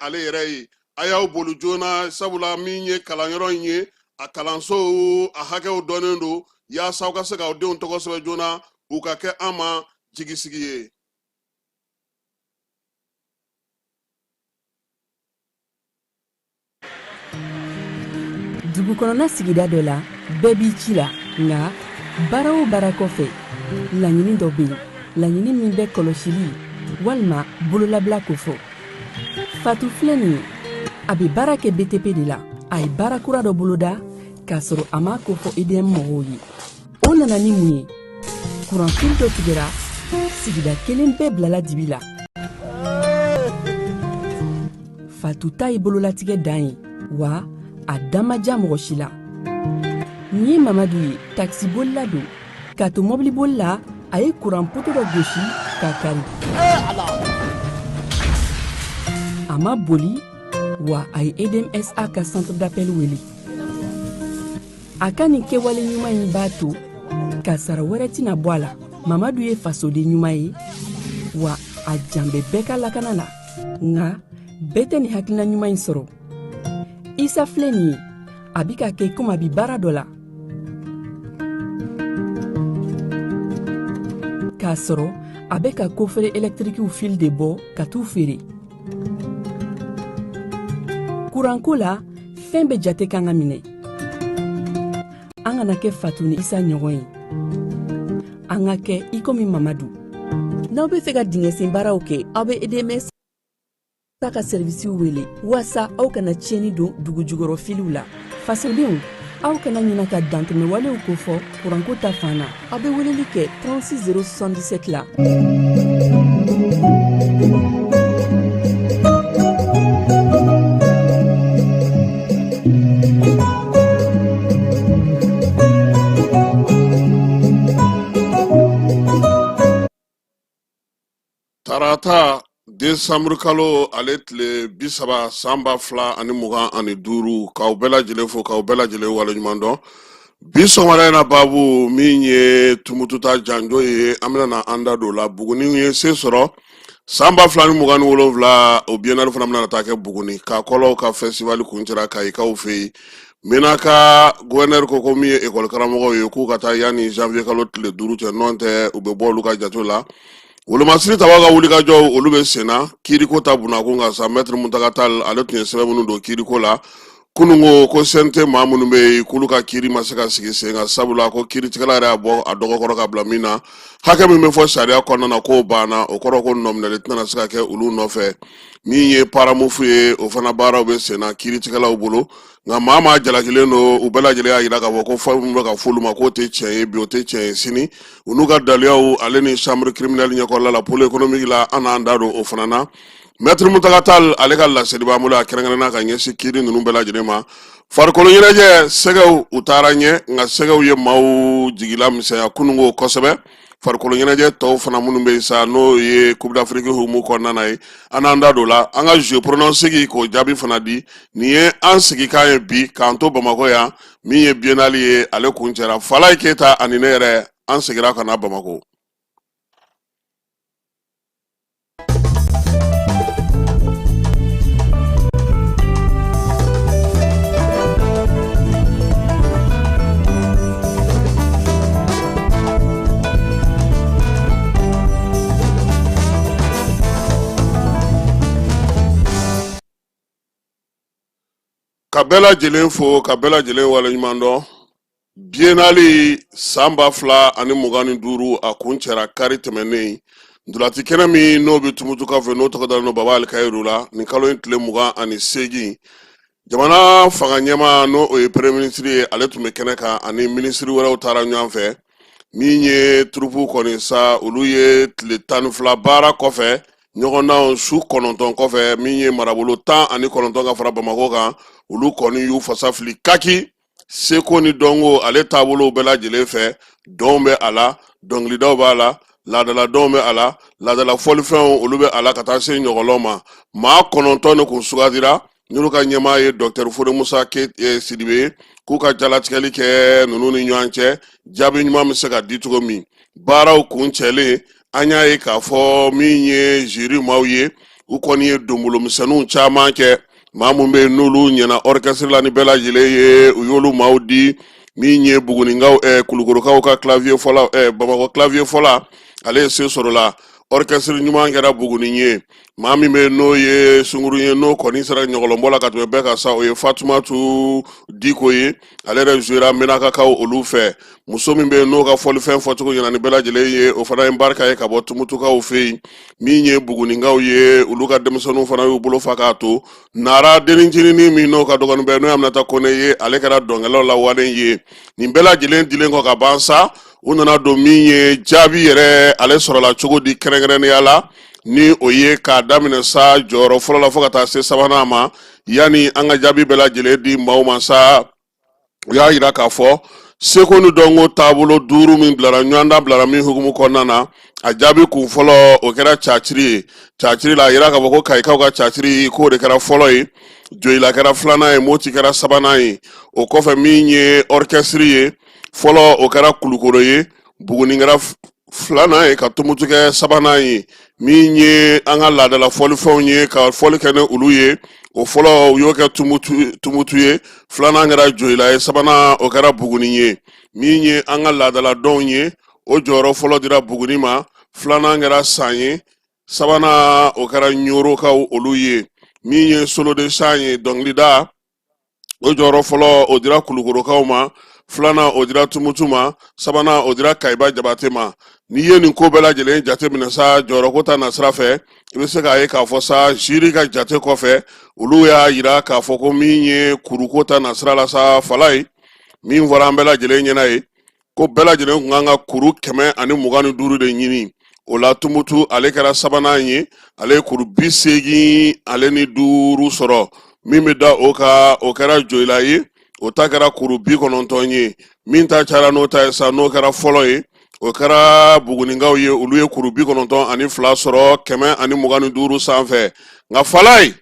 Ale yɛrɛ ye a y'aw boli joona, sabula min ye kalanyɔrɔ in ye, a kalansow a hakɛw dɔnnen don, yaasa aw ka se k'aw denw tɔgɔ sɛbɛn joona, u ka kɛ an ma jigisigi ye. Dugu kɔnɔna sigida dɔ la, bɛɛ b'i ci la, nka baara o baara kɔfɛ, laɲini dɔ bɛ yen, laɲini min bɛ kɔlɔsili walima bololabila kofɔ. Fatu filɛ nin ye, a bɛ baara kɛ BTP de la. A ye baara kura dɔ boloda k'a sɔrɔ a m'a kofɔ EDM mɔgɔw ye. O nana ni mun ye? Kuranfili dɔ tigɛra, sigida kelen bɛɛ bilala dibi la. Fatu ta ye bololatigɛ dan ye, wa a da ma diya mɔgɔ si la. Nin ye Mamadu ye, takisibolila don. K'a to mɔbiliboli la, a ye kuran poto dɔ gosi k'a kari. A ma boli, wa a ye EDMSA ka centre d'appel wele. A ka nin kɛwale ɲuman in b'a to kasara wɛrɛ tɛna bɔ a la. Mamadu ye fasoden ɲuman ye, wa a jan bɛ bɛɛ ka lakana la. Nka bɛɛ tɛ nin hakilina ɲuman in sɔrɔ. Isa filɛ nin ye, a bi ka kɛ komi a bi baara dɔ la, k'a sɔrɔ a bɛ ka kofere ɛlɛtirikiw fili de bɔ ka t'u feere. Kuranko la, fɛn bɛɛ jate kan ka minɛ. An kana kɛ Fatu ni Isa ɲɔgɔn ye, an ka kɛ i komi Mamadu. N'aw bɛ fɛ ka dingɛsen baaraw kɛ, aw bɛ EDMS ka sɛrivisiw wele waasa aw kana tiɲɛni don dugu jukɔrɔ filiw la. Fasodenw, aw kana ɲina ka dantɛmɛwalew kofɔ kuranko ta fan na. Aw bɛ weleli kɛ 36 077 la. Tarata desanburukalo ale tile 30 san 2025, k'aw bɛɛ lajɛlen fo, k'aw bɛɛ lajɛlen waleɲuman dɔn. Bi sɔgɔmada in na, baabu min ye Tumutu ta janjo ye, an bɛna na an da don o la. Buguni ye se sɔrɔ san 2027, o biennale fana bɛna taa kɛ Buguni. Ka kɔlɔw ka festival kuncɛra Kayikaw fɛ yen. Menaka gouverneur ko ko min ye ekɔli karamɔgɔw ye, k'u ka taa yanni janvier kalo tile 5 cɛ, nɔn tɛ u bɛ bɔ olu ka jate la. Wolomasiri tabaw ka wulikajɔw, olu bɛ senna kiiriko ta bunakun kan sa. Maître Muntaga Tall, ale tun ye sɛbɛn minnu don kiiriko la kunun, ko CNT maa minnu bɛ yen, k'olu ka kiiri ma se ka sigi sen kan, sabula ko kiiritigɛla yɛrɛ y'a bɔ a dɔgɔkɔrɔ ka bila min na, hakɛ min bɛ fɔ sariya kɔnɔna na, k'o banna. O kɔrɔ ko nɔminɛli tɛna se ka kɛ olu nɔfɛ. Min ye Paramufu ye, o fana baaraw bɛ senna kiiritigɛlaw bolo. Nka maa maa jalakilen don, u bɛɛ lajɛlen y'a jira k'a fɔ ko fɛn min bɛ ka f'olu ma, k'o tɛ tiɲɛ ye bi, o tɛ tiɲɛ ye sini. U n'u ka daliyaw ale ni chambre criminelle ɲɛkɔrɔla la, pôle économique la, an n'an da don o fana na. Maître Muntaga Tall, ale ka laseli b'an bolo, a kɛrɛnkɛrɛnna ka ɲɛsin kiiri ninnu bɛɛ lajɛlen ma. Farikolo ɲɛnajɛ, Sɛgɛw u taara ɲɛ, nka Sɛgɛw ye maaw jigila misɛnya kununko kosɛbɛ. Farikolo ɲɛnajɛ tɔw fana minnu bɛ yen sa, n'o ye Coupe d'Afrique hukumu kɔnɔna na ye, an n'an da don la. An ka jeu pronostic k'o jaabi fana di. Nin ye an sigikan ye bi k'an to Bamakɔ yan. Min ye biennale ye, ale kuncɛra. Falaye Keyita ani ne yɛrɛ, an seginna ka na Bamakɔ. Ka bɛɛ lajɛlen fo, ka bɛɛ lajɛlen waleɲuman dɔn. Biennale san 2025, a kuncɛra kari tɛmɛnen. Ntolati kɛnɛ min n'o bɛ Tumutukaw fɛ, n'o tɔgɔ dalen don Baba Alikayiru la, nin kalo in tile 28, jamana fanga ɲɛmaa, n'o o ye premier ministre ye, ale tun bɛ kɛnɛ kan, ani minisiri wɛrɛw taara ɲɔgɔn fɛ. Min ye turupu kɔni sa, olu ye tile 12 baara kɔfɛ, ɲɔgɔndanw su 9 kɔfɛ, min ye marabolo 19 ka fara Bamakɔ kan, olu kɔni y'u fasa fili kaki seko ni dɔnko ale taabolow bɛɛ lajɛlen fɛ. Dɔnw bɛ a la, dɔnkilidaw b'a la, laadala dɔnw bɛ a la, laadala fɔlifɛnw olu bɛ a la, ka taa se ɲɔgɔlɔn ma. Maa 9 de kun sugandira, n'olu ka ɲɛmaa ye dɔktɛri Fode Musa Sidibe ye, k'u ka jalatigɛli kɛ ninnu ni ɲɔgɔn cɛ, jaabi ɲuman bɛ se ka di cogo min. Baaraw kuncɛlen, an y'a ye k'a fɔ min ye jury maaw ye, U kɔni ye donbolomisɛnninw caman kɛ. Maa mun bɛ yen n'olu ɲɛna orchestre la ni bɛɛ lajɛlen ye, u y'olu maaw di. Min ye Bugunikaw, Kulukorokaw ka clavier fɔla, Bamakɔ clavier fɔla, ale ye se sɔrɔ la. Orchestre ɲuman kɛra Buguni ye. Maa min bɛ n'o ye sungurun ye, n'o kɔni sera ɲɔgɔlɔnbɔ la ka tɛmɛ bɛɛ kan sa, o ye Fatumatu Diko ye. Ale yɛrɛ jouera Menakakaw olu fɛ. Muso min bɛ n'o ka fɔlifɛn fɔcogo ɲɛna ni bɛɛ lajɛlen ye, o fana ye barika ye ka bɔ Tumutukaw fɛ yen. Min ye Bugunikaw ye, olu ka denmisɛnninw fana y'u bolo fa k'a to. Nara dennincininin min n'o ka dɔgɔnin bɛɛ, n'o ye Aminata Kone ye, ale kɛra dɔnkɛlaw lawalen ye. Nin bɛɛ lajɛlen dilen kɔ ka ban sa, u nana don min ye jaabi yɛrɛ, ale sɔrɔla cogo di kɛrɛnkɛrɛnnenya la, ni o ye k'a daminɛ sa jɔyɔrɔ fɔlɔ la fo ka taa se sabanan ma. Yanni an ka jaabi bɛɛ lajɛlen di maaw ma sa, u y'a yira k'a fɔ seko ni dɔnko taabolo duuru min bilara, ɲɔgɔndan bilara min hukumu kɔnɔna na, a jaabi kun fɔlɔ, o kɛra caciri ye. Caciri la, a yira k'a fɔ ko Kayikaw ka caciri, k'o de kɛra fɔlɔ ye, Joyila kɛra filanan ye, Moti kɛra sabanan ye. O kɔfɛ, min ye orchestre ye, fɔlɔ o kɛra Kulukoro ye, Buguni kɛra filanan ye, ka Tumutu kɛ sabanan ye. Min ye an ka laadala fɔlifɛnw ye, ka fɔli kɛ ni olu ye, o fɔlɔ u y'o kɛ Tumutu ye, filanan kɛra Joyila ye, sabanan o kɛra Buguni ye. Min ye an ka laadala dɔnw ye, o jɔyɔrɔ fɔlɔ dira Buguni ma, filanan kɛra San ye, sabanan o kɛra Ɲorokaw olu ye. Min ye solo de chant ye, dɔnkilida, o jɔyɔrɔ fɔlɔ o dira Kulukorokaw ma, filanan o dira Tumutu ma, sabanan o dira Kayiba Jabate ma. N'i ye nin ko bɛɛ lajɛlen jate minɛ sa, jɔyɔrɔko ta nasira fɛ, i bɛ se k'a ye k'a fɔ sa, jury ka jate kɔfɛ, olu y'a yira k'a fɔ ko min ye kuruko ta nasira la sa, fala ye min fɔra an bɛɛ lajɛlen ɲɛna ye ko bɛɛ lajɛlen tun kan ka kuru 125 de ɲini. O la, Tumutu ale kɛra sabanan ye, ale ye kuru 85 sɔrɔ. Min bɛ da o kan, o kɛra Joyila ye, o ta kɛra kuru 90 ye. Min ta cayara n'o ta ye sa, n'o kɛra fɔlɔ ye, o kɛra Buguninkaw ye, olu ye kuru 92 sɔrɔ 125 sanfɛ. Nka fala ye,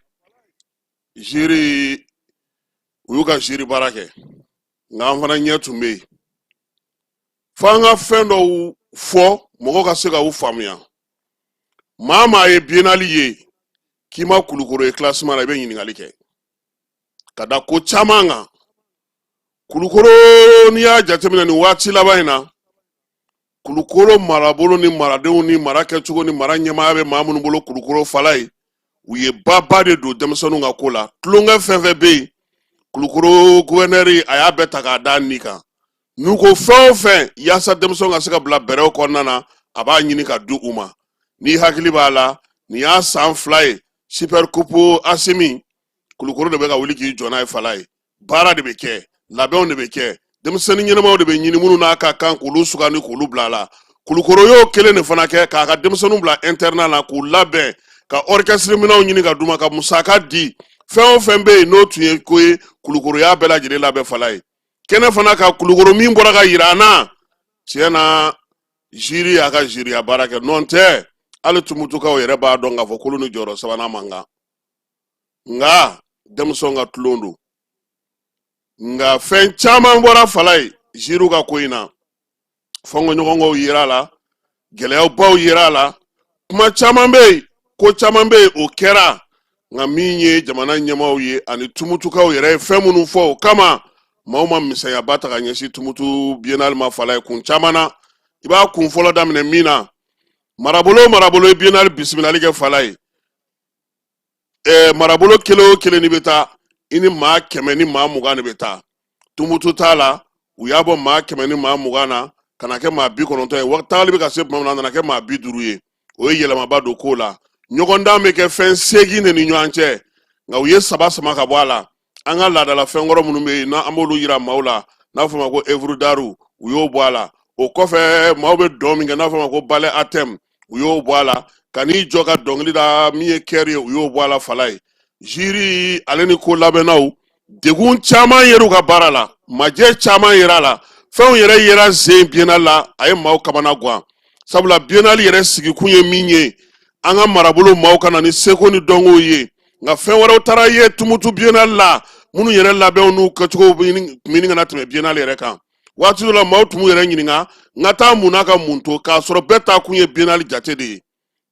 jury, u y'u ka jury baara kɛ, nka an fana ɲɛ tun bɛ yen fo an ka fɛn dɔw fɔ mɔgɔw ka se ka u faamuya. Maa maa ye biennale ye k'i ma Kulukoro ye classement la, i bɛ ɲininkali kɛ ka da ko caman kan. Kulukoro, n'i y'a jateminɛ nin waati laban in na, Kulukoro marabolo ni maradenw ni mara kɛcogo ni mara ɲɛmaaya bɛ maa minnu bolo Kulukoro, fala ye, u ye baba de don denmisɛnninw ka ko la. Tulonkɛ fɛn fɛn bɛ yen, Kulukoro guvɛnɛri a y'a bɛɛ ta k'a da nin kan. N'u ko fɛn o fɛn yaasa denmisɛnw ka se ka bila bɛrɛw kɔnɔna na, a b'a ɲini ka di u ma. N'i hakili b'a la, nin y'a san 2 ye, super coupe Asimi, Kulukoro de bɛ ka wuli k'i jɔ n'a ye. Fala ye, baara de bɛ kɛ, labɛnw de bɛ kɛ, denmisɛnnin ɲɛnamaw de bɛ ɲini minnu n'a ka kan k'olu sugandi k'olu bila a la. Kulukoro y'o kelen de fana kɛ k'a ka denmisɛnninw bila internat la k'u labɛn, ka orchestre minɛnw ɲini ka d'u ma, ka musaka di. Fɛn o fɛn bɛ yen n'o tun ye ko ye, Kulukoro y'a bɛɛ lajɛlen labɛn. Fala ye, kɛnɛ fana ka Kulukoro min bɔra ka yira an na, tiɲɛ na, jury y'a ka juryya baara kɛ. Nɔn tɛ, hali Tumutukaw yɛrɛ b'a dɔn k'a fɔ k'olu ni jɔyɔrɔ sabanan man kan, nka denmisɛnw ka tulon don. Nka fɛn caman bɔra fala ye juryw ka ko in na. Fɔnkɔɲɔgɔnkɔw yera a la, gɛlɛyabaw yera a la, kuma caman bɛ yen, ko caman bɛ yen, o kɛra. Nka min ye jamana ɲɛmaaw ye ani Tumutukaw yɛrɛ ye fɛn minnu fɔ, o kama maaw ma misɛnyaba ta ka ɲɛsin Tumutu biennale ma. Fala ye, kun caman na, i b'a kun fɔlɔ daminɛ min na, marabolo o marabolo ye biennale bisimilali kɛ, fala ye, marabolo kelen o kelen ni bɛ taa, i ni maa 120 de bɛ taa. Tumutu t'a la, u y'a bɔ maa 120 na ka na kɛ maa 90 ye. Tagali bɛ ka se tuma min na, a nana kɛ maa 50 ye. O ye yɛlɛmaba don ko la. Ɲɔgɔndan bɛ kɛ fɛn seegin de ni ɲɔgɔn cɛ, nka u ye saba sama ka bɔ a la. An ka laadala fɛnkɔrɔ minnu bɛ yen n'an b'olu yira maaw la, n'a fɔ ma ko œuvre d'art, u y'o bɔ a la. O kɔfɛ, maaw bɛ dɔn min kɛ, n'a fɔ ma ko ballet à thème, u y'o bɔ a la. Ka n'i jɔ ka dɔnkili da, min ye chœur ye, u y'o bɔ a la. Fala ye, jury ale ni ko labɛnnaw, degun caman yer'u ka baara la, majɛ caman yera a la, fɛnw yɛrɛ yera zen biennale la, a ye maaw kamana gan. Sabula biennale yɛrɛ sigikun ye min ye, an ka marabolo maaw ka na ni seko ni dɔnkow ye, nka fɛn wɛrɛw taara ye Tumutu biennale la, minnu yɛrɛ labɛnw n'u kɛcogow tun bɛ ɲini ka na tɛmɛ biennale yɛrɛ kan. Waati dɔ la, maaw tun b'u yɛrɛ ɲininka n ka taa mun na ka mun to, k'a sɔrɔ bɛɛ taa kun ye biennale jate de ye.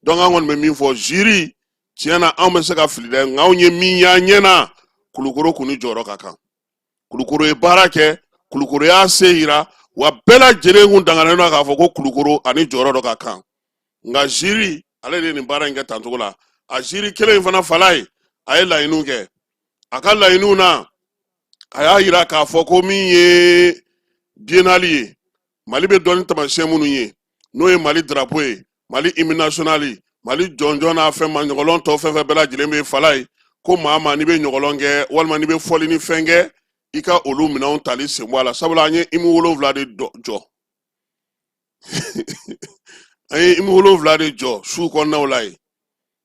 Donc an kɔni bɛ min fɔ, jury Tiɲɛ na, anw bɛ se ka fili dɛ, nka anw ye min y'an ɲɛ na, Kulukoro kun ni jɔyɔrɔ ka kan. Kulukoro ye baara kɛ, Kulukoro y'a se yira, wa bɛɛ lajɛlen kun danganen don k'a fɔ ko Kulukoro ani jɔyɔrɔ dɔ ka kan. Nka jury, ale de ye nin baara in kɛ tancogo la. A jury kelen in fana, Falaye, a ye laɲiniw kɛ. A ka laɲiniw na, a y'a yira k'a fɔ ko min ye biennale ye, Mali bɛ dɔn ni taamasiyɛn minnu ye, n'o ye Mali drapeau ye, Mali hymne national, Mali jɔnjɔn n'a fɛn ma ɲɔgɔlɔn tɔ fɛn fɛn bɛɛ lajɛlen bɛ, Falaye, ko maa maa n'i bɛ ɲɔgɔlɔn kɛ walima n'i bɛ fɔli ni fɛn kɛ, i ka olu minɛnw tali sen bɔ a la, sabula an ye hymne 7 de jɔ, an ye hymne 7 de jɔ su kɔnɔnaw la yen.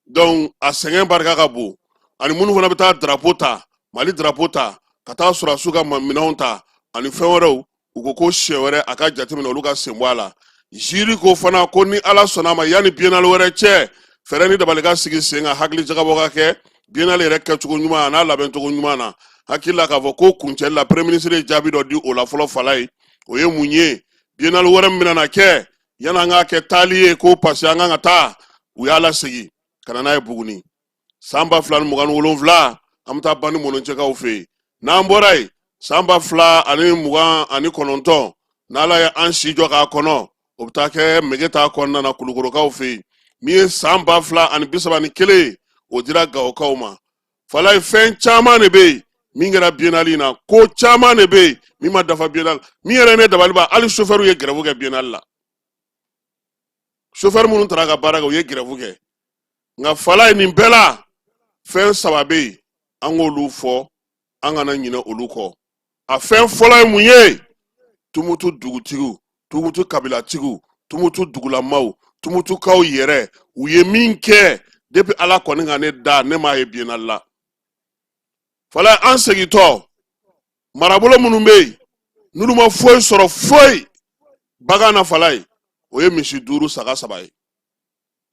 Donc a sɛgɛn barika ka bon. Ani minnu fana bɛ taa drapeau ta, Mali drapeau ta, ka taa sɔrɔdasiw ka minɛnw ta ani fɛn wɛrɛw, u ko ko siɲɛ wɛrɛ a ka jateminɛ olu ka sen bɔ a la. Jury ko fana ko ni Ala sɔnna a ma, yanni biennale wɛrɛ cɛ, fɛɛrɛ ni dabali ka sigi sen kan, hakili jagabɔ ka kɛ biennale yɛrɛ kɛcogo ɲuman a n'a labɛncogo ɲuman na. Hakili la k'a fɔ ko kuncɛli la, premier ministre ye jaabi dɔ di o la fɔlɔ, Falaye. O ye mun ye? Biennale wɛrɛ min bɛna na kɛ, yanni an k'a kɛ taali ye ko parce que an kan ka taa, u y'a lasegin ka na n'a ye Buguni. San 2027, an bɛ taa ban ni mɔnɔncɛkaw fɛ yen. N'an bɔra yen, san 2029, n'Ala ye an si jɔ k'a kɔnɔ, o bɛ taa kɛ Megetan kɔnɔna na, Kulukorokaw fɛ yen. Min ye san 2031 ye, o dira Gawokaw ma. Falaye, fɛn caman de bɛ yen min kɛra biennale in na, ko caman de bɛ yen min ma dafa biennale. Min yɛrɛ ne dabali ban, hali chauffeur ye grève kɛ biennale la. Chauffeur minnu taara ka baara kɛ, u ye grève kɛ. Nka Falaye, nin bɛɛ la, fɛn saba bɛ yen, an k'olu fɔ, an kana ɲinɛ olu kɔ. A fɛn fɔlɔ ye mun ye? Tumutu dugutigiw, Tumutu kabilatigiw, Tumutu dugulamaw, Tumutukaw yɛrɛ, u ye min kɛ depuis Ala kɔni ka ne da, ne m'a ye biennale la. Falaye, an segintɔ, marabolo minnu bɛ yen n'olu ma foyi sɔrɔ, foyi bagan na, Falaye, o ye misi 5, saga 3 ye.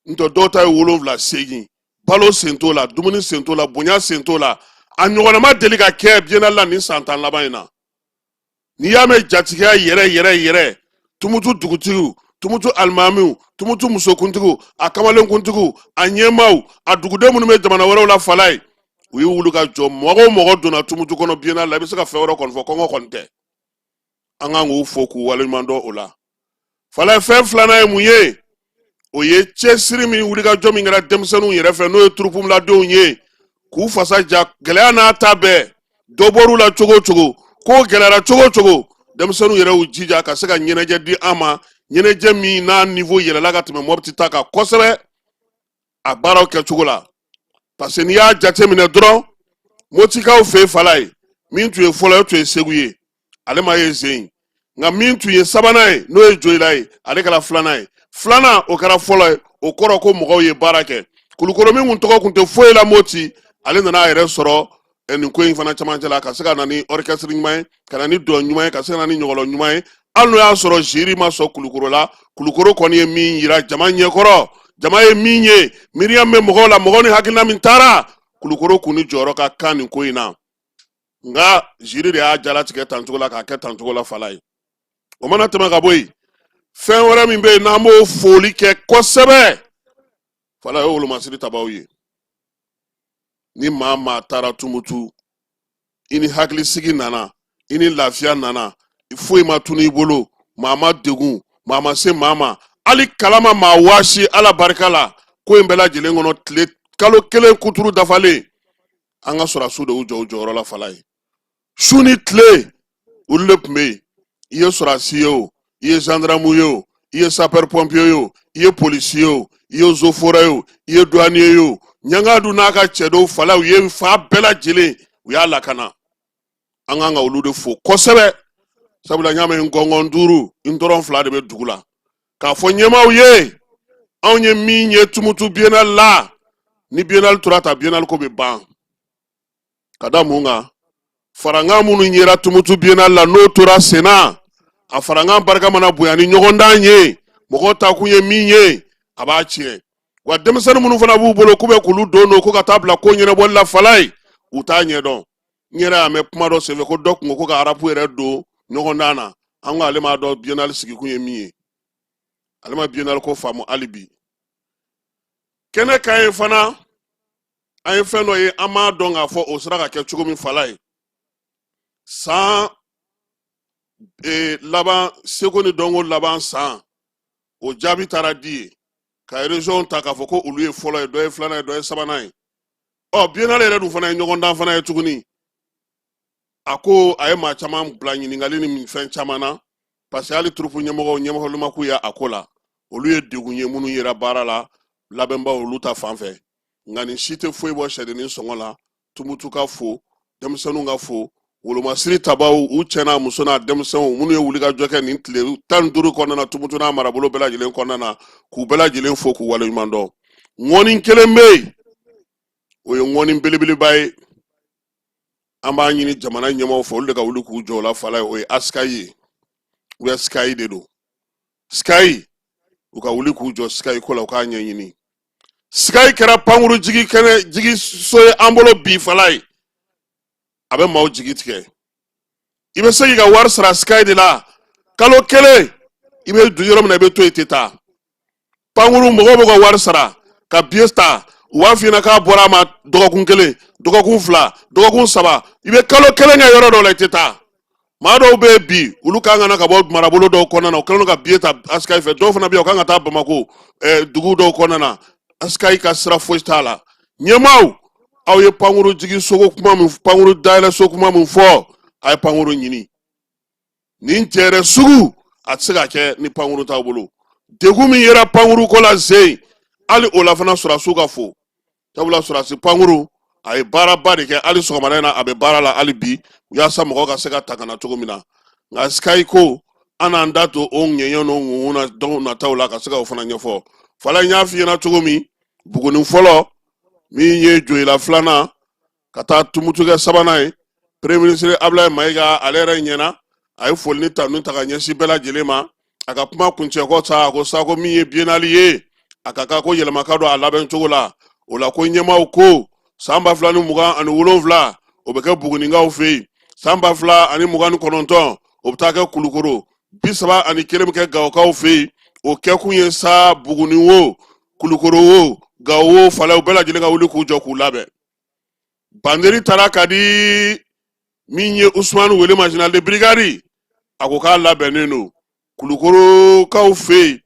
N tɔ dɔw ta ye 7, 8. Balo sen t'o la, dumuni sen t'o la, bonya sen t'o la. A ɲɔgɔnna ma deli ka kɛ biennale la nin san 10 laban in na. N'i y'a mɛn jatigiya yɛrɛ yɛrɛ yɛrɛ, Tumutu dugutigiw, Tumutu alimamiw, Tumutu musokuntigiw, a kamalenkuntigiw, a ɲɛmaaw, a duguden minnu bɛ jamana wɛrɛw la, Falaye, u y'u wuli ka jɔ. Mɔgɔ o mɔgɔ donna Tumutu kɔnɔ biennale la, i bɛ se ka fɛn wɛrɛ kɔni fɔ, kɔngɔ kɔni tɛ. An kan k'u fo k'u waleɲuman dɔn o la. Falaye, fɛn filanan ye mun ye? O ye cɛsiri min, wulikajɔ min kɛra denmisɛnninw yɛrɛ fɛ, n'o ye turupuladenw ye, k'u fasa ja. Gɛlɛya n'a ta bɛɛ, dɔ bɔr'u la cogo o cogo, ko gɛlɛyara cogo o cogo, denmisɛnninw yɛrɛ y'u jija ka se ka ɲɛnajɛ di an ma, ɲɛnajɛ min n'a niveau yɛlɛla ka tɛmɛ Mɔpiti ta kan kosɛbɛ a baaraw kɛcogo la. Parce que n'i y'a jateminɛ dɔrɔn, Motikaw fɛ yen, Falaye, min tun ye fɔlɔ ye, o tun ye Segu ye, ale ma ye zen. Nka min tun ye sabanan ye, n'o ye Joyila ye, ale kɛra filanan ye. Filanan, o kɛra fɔlɔ ye. O kɔrɔ ko mɔgɔw ye baara kɛ. Kulukoro min kun tɔgɔ kun tɛ foyi la Moti, ale nana a yɛrɛ sɔrɔ nin ko in fana camancɛ la, ka se ka na ni orchestre ɲuman ye, ka na ni dɔn ɲuman ye, ka se ka na ni ɲɔgɔlɔn ɲuman ye. Hali n'o y'a sɔrɔ jury ma sɔn Kulukoro la, Kulukoro kɔni ye min yira jama ɲɛkɔrɔ, jama ye min ye, miiriya min bɛ mɔgɔw la, mɔgɔw ni hakilina min taara, Kulukoro kun ni jɔyɔrɔ ka kan nin ko in na. Nka jury de y'a jalatigɛ tancogo la k'a kɛ tancogo la, Falaye. O mana tɛmɛ ka bɔ yen, fɛn wɛrɛ min bɛ yen n'an b'o foli kɛ kosɛbɛ, Falaye, o ye wolomasiri tabaw ye. Ni maa maa taara Tumutu, i ni hakilisigi nana, i ni lafiya nana, foyi ma tunu i bolo, maa ma degun, maa ma se maa ma, hali kala ma maa waasi, Ala barika la, ko in bɛɛ lajɛlen kɔnɔ, tile kalo kelen kuturu dafalen, an ka sɔrɔdasiw de y'u jɔ u jɔyɔrɔ la, Falaye. Su ni tile, olu de tun bɛ yen. I ye sɔrɔdasi ye o, i ye gendarme ye o, i ye sapeur pompier ye o, i ye polisi ye o, i ye eaux et forêts ye o, i ye douanier ye o, Ɲangadu n'a ka cɛdenw, Falaye, u ye fa bɛɛ lajɛlen, u y'a lakana. An kan ka olu de fo kosɛbɛ, sabula n y'a mɛn gɔngɔn 5, ntɔrɔn 2 de bɛ dugu la. K'a fɔ ɲɛmaaw ye, anw ye min ye Tumutu biennale la, ni biennale tora ta, biennale ko bɛ ban. Ka da mun kan? Farankan minnu yera Tumutu biennale la, n'o tora senna, a farankan barika mana bonya ni ɲɔgɔndan ye, mɔgɔw taakun ye min ye, a b'a tiɲɛ. Wa denmisɛnnin minnu fana b'u bolo k'u bɛ k'olu don don ko ka taa bila ko ɲɛnabɔli la, Falaye, u t'a ɲɛdɔn. N yɛrɛ y'a mɛn kuma dɔ senfɛ ko dɔ kun ko ko ka rap yɛrɛ don ɲɔgɔndan na. An ko ale m'a dɔn biennale sigikun ye min ye, ale ma biennale ko faamu hali bi. Kɛnɛ kan yen fana. An ye fɛn dɔ ye, an m'a dɔn k'a fɔ o sera ka kɛ cogo min. Fala ye san laban, seko ni dɔnko laban san, o jaabi taara di ye ka région ta k'a fɔ ko olu ye fɔlɔ ye, dɔ ye filanan ye, dɔ ye sabanan ye. Ɔ, biennale yɛrɛ dun fana ye ɲɔgɔndan fana ye tuguni. A ko a ye maa caman bila ɲininkali ni fɛn caman na, parce que hali troupe ɲɛmɔgɔw ɲɛmɔgɔli ma k'u ye a ko la. Olu ye degun ye minnu yera baara la labɛnbaw olu ta fan fɛ. Nka nin si tɛ foyi bɔ sɛdennin sɔngɔ la. Tumutu ka fo, denmisɛnninw ka fo, wolomasiri tabaw, u cɛ n'a muso n'a denmisɛnw minnu ye wulikajɔ kɛ nin tile 15 kɔnɔna na Tumutu n'a marabolo bɛɛ lajɛlen kɔnɔna na, k'u bɛɛ lajɛlen fo k'u waleɲuman dɔn. Ŋɔni kelen bɛ yen, o ye ŋɔni belebeleba ye. An b'a ɲini jamana ɲɛmaaw fɛ, olu de ka wuli k'u jɔ o la. Fala ye, o ye ASKY ye, ou bien SKY de don. SKY, u ka wuli k'u jɔ SKY ko la, u k'a ɲɛɲini. SKY kɛra pankuru jigi kɛnɛ jigi so ye an bolo bi. Fala ye, a bɛ maaw jigi tigɛ. I bɛ se k'i ka wari sara SKY de la kalo kelen, i bɛ don yɔrɔ min na, i bɛ to yen, i tɛ taa. Pankuru mɔgɔw b'u ka wari sara ka biye ta, u b'a f'i ɲɛna k'a bɔra a ma dɔgɔkun kelen, dɔgɔkun fila, dɔgɔkun saba, i bɛ kalo kelen kɛ yɔrɔ dɔw la, i tɛ taa. Maa dɔw bɛ yen bi, olu kan ka na ka bɔ marabolo dɔw kɔnɔna na, u kɛlen don ka biye ta ASKY fɛ. Dɔw fana bɛ yen, u kan ka taa Bamako dugu dɔw kɔnɔna na, ASKY ka sira foyi t'a la. Ɲɛmaaw, aw ye pankuru jigi soko kuma min, pankuru dayɛlɛ so kuma min fɔ, a ye pankuru ɲini. Nin jɛrɛ sugu a tɛ se ka kɛ ni pankuru t'aw bolo. Degun min yera pankuru ko la zen, hali o la fana, sɔrɔdasiw ka fo, sabula sɔrɔdasi pankuru a ye baaraba de kɛ. Hali sɔgɔmada in na, a bɛ baara la hali bi, yaasa mɔgɔw ka se ka ta ka na cogo min na. Nka SKY ko, an n'an da to o ŋɛɲɛ n'o ŋuŋu na don nataw la ka se ka o fana ɲɛfɔ. Fala, n y'a f'i ɲɛna cogo min, Buguni fɔlɔ min ye Joyila filanan ka taa Tumutu kɛ sabanan ye, Premier ministre Abulayi Mayiga ale yɛrɛ ɲɛna, a ye foli ni tanu ta ka ɲɛsin bɛɛ lajɛlen ma. A ka kuma kuncɛ kɔ sa, a ko sa ko min ye biennale ye, a ka kan ko yɛlɛma ka don a labɛn cogo la. O la ko ɲɛmaaw ko san 2027, o bɛ kɛ Bugunikaw fɛ yen, san 2029, o bɛ taa kɛ Kulukoro, 31 bɛ kɛ Gawokaw fɛ yen. O kɛkun ye sa, Buguni wo, Kulukoro wo, Gawo wo, Falaw bɛɛ lajɛlen ka wuli k'u jɔ k'u labɛn. Banderi taara ka di min ye Usumani Welema, général de brigade, a ko k'a labɛnnen don. Kulukorokaw fɛ yen,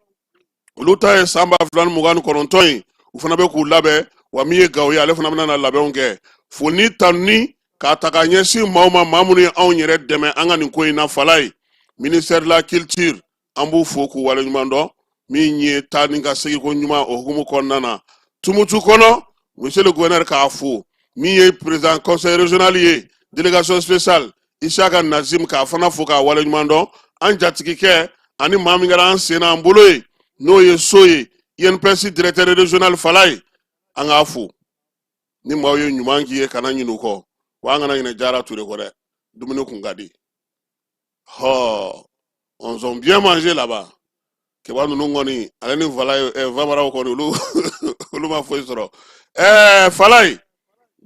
olu ta ye san 2029 ye, u fana bɛ k'u labɛn. Wa min ye Gawo ye, ale fana bɛna na labɛnw kɛ. Foli ni tanuni k'a ta k'a ɲɛsin maaw ma, maa minnu ye anw yɛrɛ dɛmɛ an ka nin ko in na. Fala ye, ministère de la culture, an b'u fo k'u waleɲuman dɔn min ye taa ni ka segin ko ɲuman o hukumu kɔnɔna na Tumutu kɔnɔ. Monsieur le gouverneur k'a fo, min ye président conseil régional ye, délégation spéciale Isaka Nazim, k'a fana fo k'a waleɲuman dɔn. An jatigikɛ ani maa min kɛra an sen n'an bolo ye, n'o ye so ye INPS directeur régional, Fala ye, an k'a fo. Ni maaw ye ɲuman k'i ye, kana ɲinɛ u kɔ. Wa an kana ɲinɛ Jara Ture kɔ dɛ, dumuni kun ka di. Hɔ, on ont bien mangé là-bas. Keba ninnu kɔni, ale ni Falaye, Vamaraw kɔni, olu ma foyi sɔrɔ. Falaye,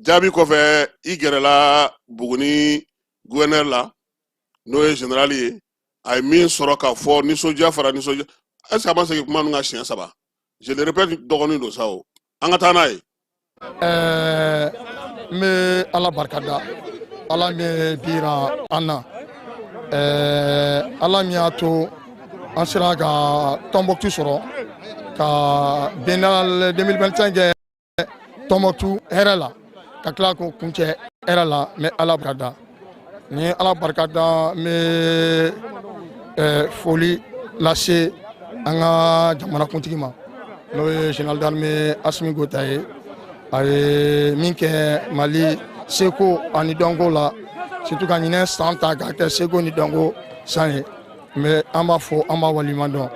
jaabi kɔfɛ, i gɛrɛla Buguni gouverneur la, n'o ye général ye, a ye min sɔrɔ k'a fɔ, nisɔndiya fara nisɔndiya. Est ce que a ma segin kuma ninnu kan siɲɛ saba? Je le répète, dɔgɔnin don sa o, an ka taa n'a ye. N bɛ Ala barika da, Ala min ye bi yira an na, Ala min y'a to an sera ka Tɔnbɔkutu sɔrɔ ka biennale 2025 kɛ Tɔnbɔkutu hɛrɛ la, ka tila k'o kuncɛ hɛrɛ la. N bɛ Ala barika da. Ni Ala barika da, n bɛ foli lase an ka jamanakuntigi ma, n'o ye général d'armée Asimi Goyita ye. A ye min kɛ Mali seko ani dɔnko la, surtout ka ɲinɛ san ta k'a kɛ seko ni dɔnko san ye, mais an b'a fɔ, an b'a waleɲuman dɔn.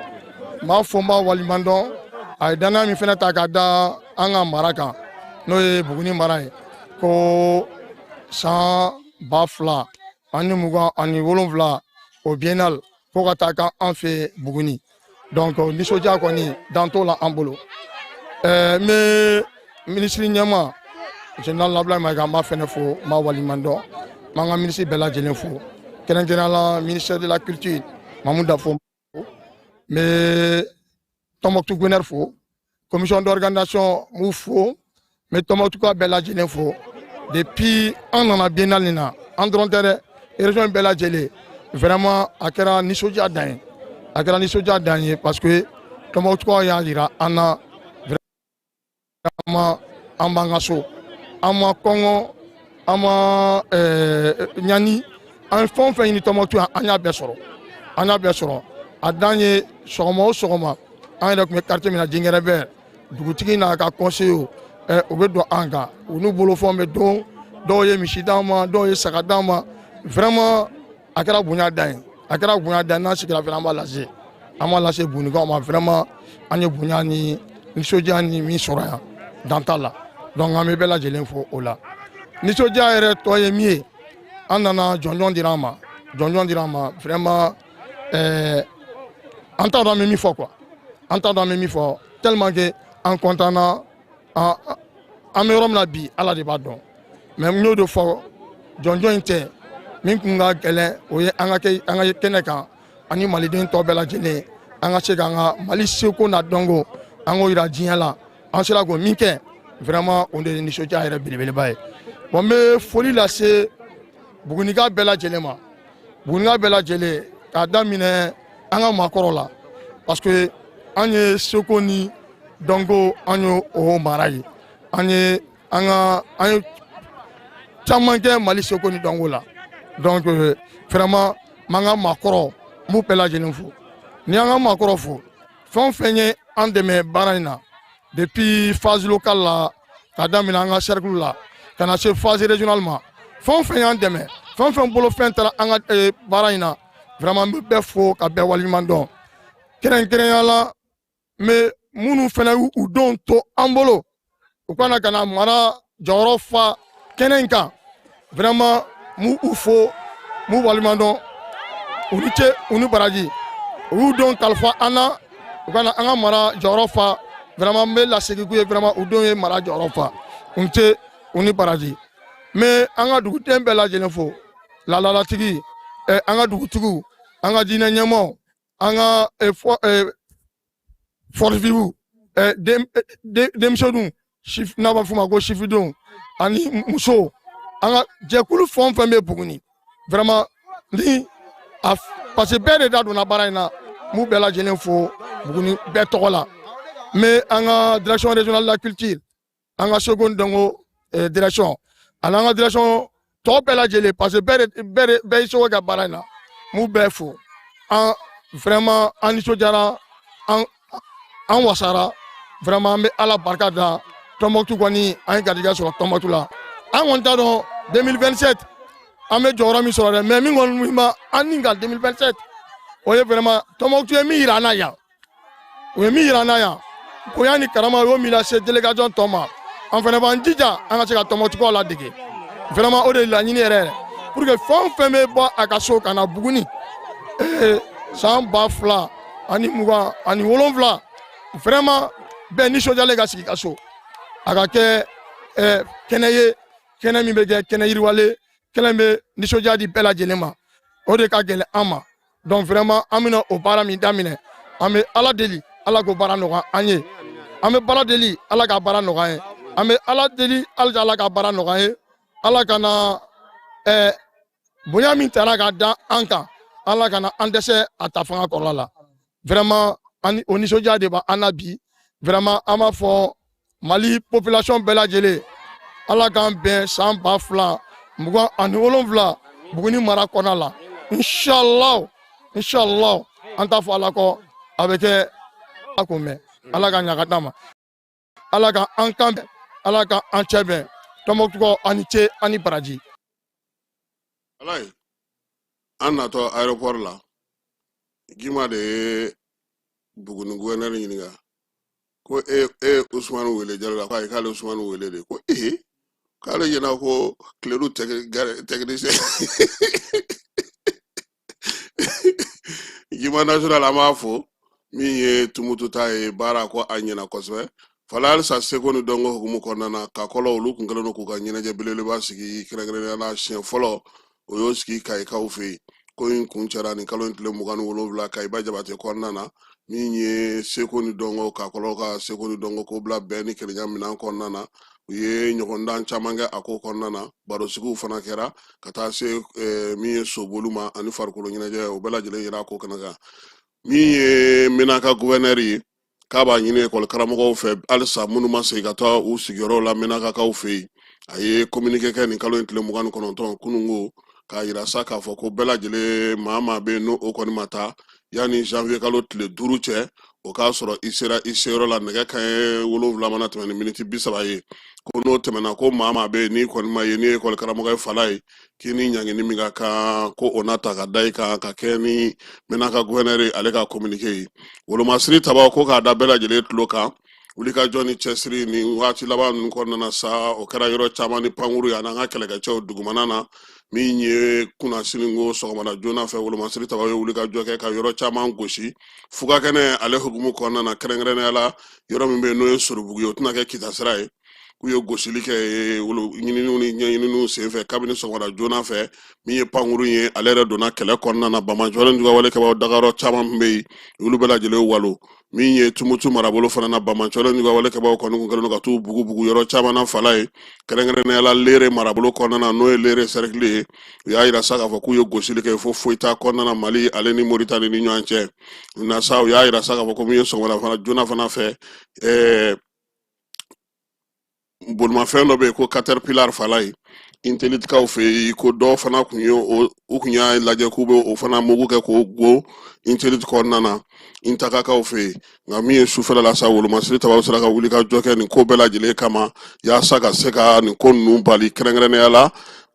N b'a fɔ, n b'a waleɲuman dɔn. A ye danaya min fana ta k'a da an ka mara kan, n'o ye Buguni mara ye, ko san 2027, o biennale ko ka taa kan an fɛ Buguni. Donc nisɔndiya kɔni dan t'o la an bolo. N bɛ minisiri ɲɛma général Abdoulaye Mayiga, n b'a fɛnɛ fo, n b'a waleɲuman dɔn. N b'an ka minisiri bɛɛ lajɛlen fo, kɛrɛnkɛrɛnnenya la ministère de la culture, Mamu Dafo. N bɛ Tɔnbɔkutu gouverneur fo, commission d'organisation, n b'u fo. N bɛ Tɔnbukutukaw bɛɛ lajɛlen fo. Depuis an nana biennale nin na, an dɔrɔn tɛ dɛ, région bɛɛ lajɛlen, vraiment a kɛra nisɔndiya dan ye, a kɛra nisɔndiya dan ye, parce que Tɔnbukutukaw y'a jira an na vraiment an b'an ka so, an ma kɔngɔ, an ma ɲani. An ye fɛn o fɛn ɲini Tɔnbukutu yan, an y'a bɛɛ sɔrɔ, an y'a bɛɛ sɔrɔ. A dan ye sɔgɔma o sɔgɔma, an yɛrɛ tun bɛ quartier min na, Jinguɛrɛbɛ, dugutigi n'a ka conseiller, u bɛ don an kan, u n'u bolofɛnw bɛ don. Dɔw ye misi d'an ma, dɔw ye saga d'an ma. Vraiment a kɛra bonya dan ye, a kɛra bonya dan ye. N'an sigira fana, an b'a lase, an b'a lase Bugunikaw ma. Vraiment an ye bonya ni nisɔndiya ni min sɔrɔ yan, dan t'a la. Donc an bɛ bɛɛ lajɛlen fo o la. Nisɔndiya yɛrɛ tɔ ye min ye, an nana, jɔnjɔn dira an ma, jɔnjɔn dira an ma. Vraiment an t'a dɔn an bɛ min fɔ quoi, an t'a dɔn an bɛ min fɔ, tellement que an content na. An bɛ yɔrɔ min na bi, Ala de b'a dɔn. Mais n y'o de fɔ, jɔnjɔn in tɛ min kun ka gɛlɛn, o ye an ka kɛ, an ka ye kɛnɛ kan ani maliden tɔ bɛɛ lajɛlen, an ka se k'an ka Mali seko n'a dɔnko, an k'o yira diɲɛ la. An sera k'o min kɛ, vraiment o de ye nisɔndiya yɛrɛ belebeleba ye. Bon, n bɛ foli lase Bugunika bɛɛ lajɛlen ma, Bugunika bɛɛ lajɛlen, k'a daminɛ an ka maakɔrɔ la, parce que an ye seko ni dɔnko, an ye o mara ye, an ye an ka an ye caman kɛ Mali seko ni dɔnko la. Donc vraiment n b'an ka maakɔrɔ, n b'u bɛɛ lajɛlen fo. Ni an ka maakɔrɔ fo, fɛn o fɛn ye an dɛmɛ baara in na, depuis phase locale la, ka daminɛ an ka cercle la ka na se phase régionale ma, fɛn o fɛn y'an dɛmɛ, fɛn o fɛn bolo fɛn taara an ka baara in na, vraiment n bɛ bɛɛ fo ka bɛɛ waleɲuman dɔn. Kɛrɛnkɛrɛnnenya la, n bɛ minnu fana y'u denw to an bolo, u kana ka na mara jɔyɔrɔ fa kɛnɛ in kan, vraiment n b'u fo, n b'u waleɲuman dɔn. U ni ce, u ni baraji. U y'u denw kalifa an na, u kana an ka mara jɔyɔrɔ fa. Vraiment n bɛ lasegin k'u ye, vraiment u denw ye mara jɔyɔrɔ fa. U ni ce, u ni baraji. N bɛ an ka duguden bɛɛ lajɛlen fo, laadalatigi, an ka dugutigiw, an ka diinɛ ɲɛmaaw, an ka force vive, denmisɛnninw, n'a b'a fɔ o ma ko sifidenw ani musow, an ka jɛkulu fɛn o fɛn bɛ Buguni, vraiment ni a parce que bɛɛ de da donna baara in na, n b'u bɛɛ lajɛlen fo Buguni bɛɛ tɔgɔ la. N bɛ an ka direction régionale de la culture, an ka seko ni dɔnko direction, ani an ka direction tɔ bɛɛ lajɛlen, parce que bɛɛ de bɛɛ de bɛɛ y'i seko kɛ baara in na, n b'u bɛɛ fo. An vraiment an nisɔndiyara, an wasara. Vraiment an bɛ Ala barika da. Tɔnbɔkutu kɔni, an ye garijɛgɛ sɔrɔ Tɔnbɔkutu la. An kɔni t'a dɔn 2027 an bɛ jɔyɔrɔ min sɔrɔ dɛ, mais min kɔni ma an ni ka 2027, o ye vraiment Tɔnbɔkutu ye min yira an na yan, u ye min yira an na yan, bonya ni karama, u y'o min lase délégation tɔ ma, an fana b'an jija an ka se ka Tɔnbɔkutukaw ladege. Vraiment o de ye laɲini yɛrɛ yɛrɛ, pour que fɛn o fɛn bɛ bɔ a ka so ka na Buguni san 2027, vraiment bɛɛ nisɔndiyalen ka sigi ka so, a ka kɛ kɛnɛ ye, kɛnɛ min bɛ kɛ kɛnɛ yiriwalen, kɛnɛ bɛ nisɔndiya di bɛɛ lajɛlen ma. O de ka gɛlɛn an ma. Donc vraiment an bɛna o baara min daminɛ, an bɛ Ala deli, Ala k'o baara nɔgɔya an ye. An bɛ baara deli, Ala ka baara nɔgɔya an ye. An bɛ Ala deli halisa, Ala ka baara nɔgɔya an ye. Ala kana bonya min tara ka da an kan, Ala kana an dɛsɛ a ta fanga kɔrɔla la. Vraiment an o nisɔndiya de b'an na bi. Vraiment an b'a fɔ Mali population bɛɛ lajɛlen, Ala k'an bɛn san 2027 Buguni mara kɔnɔna la, inshallah, inshallah. An t'a fɔ Ala kɔ, a bɛ kɛ Ala k'o mɛn, Ala ka ɲaga d'an ma, Ala ka an kan bɛn, Ala ka an cɛ bɛn. Tɔnbɔkutukaw, aw ni ce, aw ni baraji. Ala ye an natɔ aéroport la, Gima de ye Buguni gouverneur ɲininka ko e Usumani wele Jalo la, ko ayi, k'ale Usumani wele de, ko ee, k'ale ɲɛna ko Kiledu technicien Gima national. An b'a fo min ye Tumutu ta ye baara ko a ɲɛna kosɛbɛ. Fala halisa seko ni dɔnko hukumu kɔnɔna na, Kakɔlɔ olu kun kɛlen don k'u ka ɲɛnajɛ belebeleba sigi, kɛrɛnkɛrɛnnenya la siɲɛ fɔlɔ o y'o sigi Kayikaw fɛ yen. Ko in kuncɛra nin kalo in tile 27 Kayiba Jabate kɔnɔna na, min ye seko ni dɔnko, Kakɔlɔ ka seko ni dɔnko ko bila bɛn ni kelenya minɛn kɔnɔna na. U ye ɲɔgɔndan caman kɛ a ko kɔnɔna na, barosigiw fana kɛra ka taa se min ye soboli ma ani farikolo ɲɛnajɛ, o bɛɛ lajɛlen yera a ko kɛnɛ kan. Min ye Menaka guvɛnɛri ye, k'a b'a ɲini ekɔli karamɔgɔw fɛ halisa minnu ma segin ka taa u sigiyɔrɔw la Menakakaw fɛ yen. A ye communiqué kɛ nin kalo in tile 29 kununko, k'a yira sa k'a fɔ ko bɛɛ lajɛlen, maa maa bɛ yen n'o o kɔni ma taa yanni janvier kalo tile 5 cɛ, o k'a sɔrɔ i sera i seyɔrɔ la nɛgɛ kanɲɛ 7 mana tɛmɛ ni miniti 30 ye. Ko n'o tɛmɛna, ko maa maa bɛ yen n'i kɔni ma ye, n'i ye ekɔli karamɔgɔ ye fala ye, k'i ni ɲangini min ka kan, ko o na ta ka da i kan, ka kɛ ni Menaka guvɛnɛri ale ka communiqué ye. Wolomasiri tabaw ko k'a da bɛɛ lajɛlen tulo kan, wulikajɔ ni cɛsiri ni waati laban ninnu kɔnɔna na sa, o kɛra yɔrɔ caman ni pankuru ye an'an ka kɛlɛkɛcɛw dugumana na. Min ye kunasini ko sɔgɔmada joona fɛ, wolomasiri tabaw ye wulikajɔ kɛ ka yɔrɔ caman gosi fugakɛnɛ ale hukumu kɔnɔna na, kɛrɛnkɛrɛnnenya la yɔrɔ min bɛ yen n'o ye Sorobugu ye, o tɛna kɛ Kita sira ye. K'u ye gosili kɛ wolo ɲininiw ni ɲɛɲininiw senfɛ kabini sɔgɔmada joona fɛ. Min ye pankuru ye, ale yɛrɛ donna kɛlɛ kɔnɔna na. Banbaanciwale juguyawale kɛbaaw dagayɔrɔ caman tun bɛ yen, olu bɛɛ lajɛlen walo. Min ye Tumutu marabolo fana na, banbaanciwale juguyawale kɛbaaw kɔni kun kɛlen don ka t'u bugubugu yɔrɔ caman na fala ye, kɛrɛnkɛrɛnnenya la Lere marabolo kɔnɔna na, n'o ye Lere sɛrikili ye. U y'a yira sa k'a fɔ k'u ye gosili kɛ fo Foyita kɔnɔna na, Mali ale ni Moritani ni ɲɔgɔn cɛ na sa. U y'a yira sa k'a fɔ ko min ye sɔgɔmada fana joona fana fɛ, bolimafɛn dɔ bɛ yen ko Caterpillar fala ye, Intelitikaw fɛ yen, ko dɔw fana kun ye o, u kun y'a lajɛ k'u bɛ o fana mugu kɛ k'o go Intelite kɔnɔna na, Intakakaw fɛ yen. Nka min ye sufɛla la sa, wolomasiri tabaw sera ka wuli ka jɔ kɛ nin ko bɛɛ lajɛlen kama, yaasa ka se ka nin ko ninnu bali, kɛrɛnkɛrɛnnenya la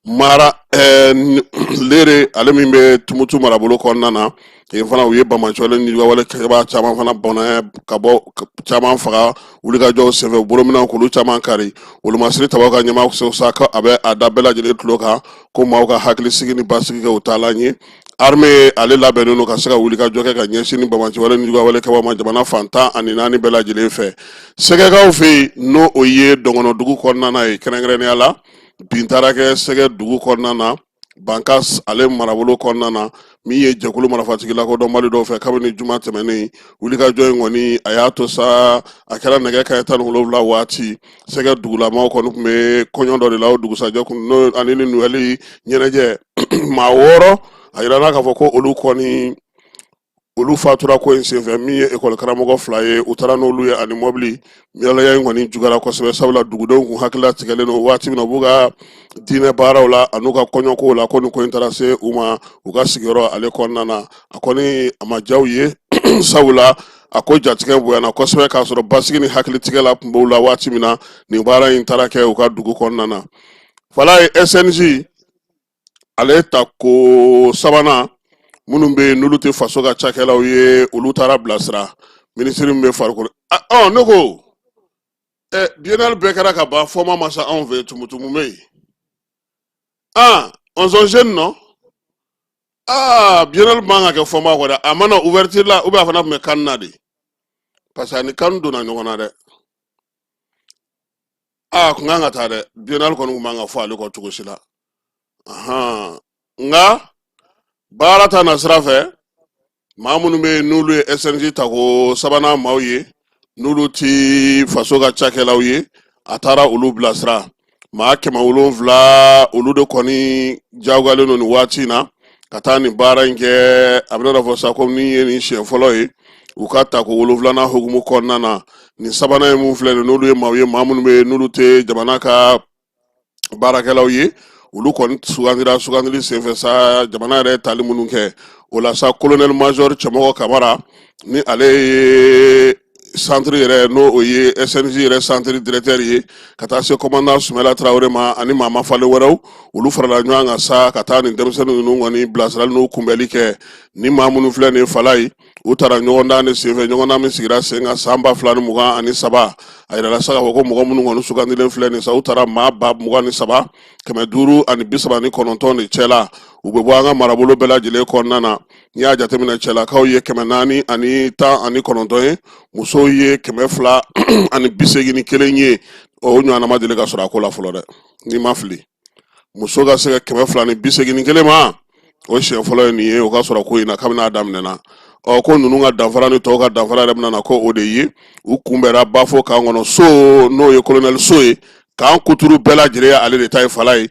mara Lere ale min bɛ Tumutu marabolo kɔnɔna na. Yen fana, u ye banbaanciwale ni wale kɛbaa caman fana bɔnɛ ka bɔ, caman faga wulikajɔw senfɛ, u bolominɛnw k'olu caman kari. Wolomasiri tabaw ka ɲɛmaa sa ko a bɛ a da bɛɛ lajɛlen tulo kan ko maaw ka hakili sigi ni basigi kɛ u taalan ye. Armée ale labɛnnen don ka se ka wulikajɔ kɛ ka ɲɛsin ni banbaanciwale ni juguyawale kɛbaaw ma jamana fan 14 bɛɛ lajɛlen fɛ. Sɛgɛkaw fɛ yen, n'o o ye Dɔngɔnɔ dugu kɔnɔna na ye, kɛrɛnkɛrɛnnenya la bin taara kɛ Sɛgɛ dugu kɔnɔna na, Bankas ale marabolo kɔnɔna na, min ye jɛkulu marifatigi lakodɔnbali dɔw fɛ kabini juma tɛmɛnen. Wulikajɔ in kɔni, a y'a to sa a kɛra nɛgɛ kanɲɛ 17 waati. Sɛgɛ dugulamaw kɔni tun bɛ kɔɲɔ dɔ de la o dugusajɛ kun, n'o ani ni Noël ɲɛnajɛ. Maa 6, a yirala k'a fɔ ko olu kɔni olu fatura ko in senfɛ. Min ye ekɔli karamɔgɔ 2 ye, u taara n'olu ye ani mɔbili. Waleya in kɔni juguyara kosɛbɛ, sabula dugudenw kun hakili latigɛlen don waati min na u b'u ka diinɛ baaraw la an'u ka kɔɲɔkow la, ko nin ko in taara se u ma u ka sigiyɔrɔ ale kɔnɔna na. A kɔni a ma diya u ye, sabula a ko jatigɛ bonyana kosɛbɛ, k'a sɔrɔ basigi ni hakilitigɛ la tun b'u la waati min na nin baara in taara kɛ u ka dugu kɔnɔna na. Fala ye SNJ ale ta ko sabanan, minnu bɛ yen n'olu tɛ faso ka cakɛlaw ye, olu taara bilasira minisiri min bɛ farikolo. Ɔ, ne ko biennale bɛɛ kɛra ka ban, fɔma ma sa anw fɛ yen. Tumutu, mun bɛ yen? Ah, on sont jeunes, non? Ah, biennale man ka kɛ fɔma kɔ dɛ. A mana ouverture la ou bien a fana tun bɛ CAN na de, parce que a ni CAN donna ɲɔgɔn na dɛ. Aa, kun kan ka taa dɛ. Biennale kɔni kun man ka fɔ ale kɔ cogo si la. Ahan, nka baara ta na sira fɛ, maa minnu bɛ yen n'olu ye SNJ tako sabanan maaw ye, n'olu ti faso ka cakɛlaw ye, a taara olu bilasira. Maa 700, olu de kɔni jagoyalen don nin waati in na ka taa nin baara in kɛ. A bɛna fɔ sa ko min ye nin siɲɛ fɔlɔ ye u ka tako wolonfilanan hukumu kɔnɔna na. Nin sabanan ye mun filɛ nin, n'olu ye maaw ye, maa minnu bɛ yen n'olu tɛ jamana ka baarakɛlaw ye, olu kɔni sugandira sugandili senfɛ sa, jamana yɛrɛ tali minnu kɛ o la sa. Colonel major Cɛmɔgɔ Kamara, ni ale ye centre yɛrɛ, n'o o ye SNJ yɛrɛ centre directeur ye, ka taa se commandant Sumala Tarawele ma ani maa mafalen wɛrɛw, olu farala ɲɔgɔn kan sa ka taa nin denmisɛnnin ninnu kɔni bilasirali n'u kunbɛli kɛ. Ni maa minnu filɛ nin fala ye, u taara ɲɔgɔndan de senfɛ, ɲɔgɔndan min sigira sen kan san 2023. A yirala sa k'a fɔ ko mɔgɔ minnu kɔni sugandilen filɛ nin sa, u taara maa 23,539 de cɛla. U bɛ bɔ an ka marabolo bɛɛ lajɛlen kɔnɔna na. N'i y'a jateminɛ, cɛlakaw ye 419 ye, musow ye 281 ye. O ɲɔgɔnna ma deli ka sɔrɔ a ko la fɔlɔ dɛ. N'i ma fili, muso ka se ka 281 ma, o siɲɛ fɔlɔ ye nin ye o ka sɔrɔ ko in na kabini a daminɛna. Ɔ, ko ninnu ka danfara ni tɔw ka danfara yɛrɛ bɛna na ko o de ye u kunbɛra Bafo kan kɔnɔ so, n'o ye colonel so ye. Camp kuturu bɛɛ lajɛlen ye ale de ta ye. Falaye,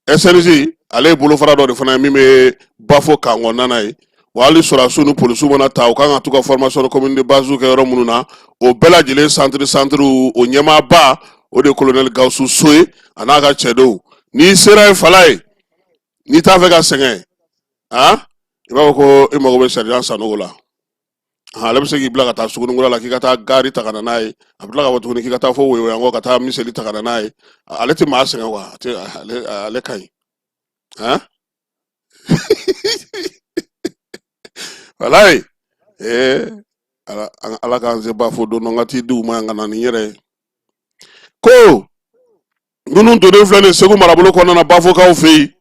SNJ ale ye bolofara dɔ de fana ye min bɛ Bafo camp kɔnɔna na ye. Wa hali sɔrɔdasiw ni polisiw mana ta, u kan ka t'u ka formation commune de base kɛ yɔrɔ minnu na, o bɛɛ lajɛlen centre centre o ɲɛmaaba, o de ye colonel Gawusu So ye, a n'a ka cɛdenw. N'i sera yen, Falaye, n'i t'a fɛ ka sɛgɛn, i b'a fɔ ko i mago bɛ sergent Sanogo la. Ale bɛ se k'i bila ka taa Suguninkura la k'i ka taa gari ta ka na n'a ye. A bɛ tila ka fɔ tuguni k'i ka taa fo Woyowayankɔ ka taa miseli ta ka na n'a ye. Ale tɛ maa sɛgɛn quoi, a tɛ ale ale ka ɲi. Walayi, ee ala, ala k'an se Bafo don dɔ, n ka t'i di u ma yan ka na ni n yɛrɛ ye. Ko minnu donnen filɛ nin Segu marabolo kɔnɔna na, Bafokaw fɛ yen,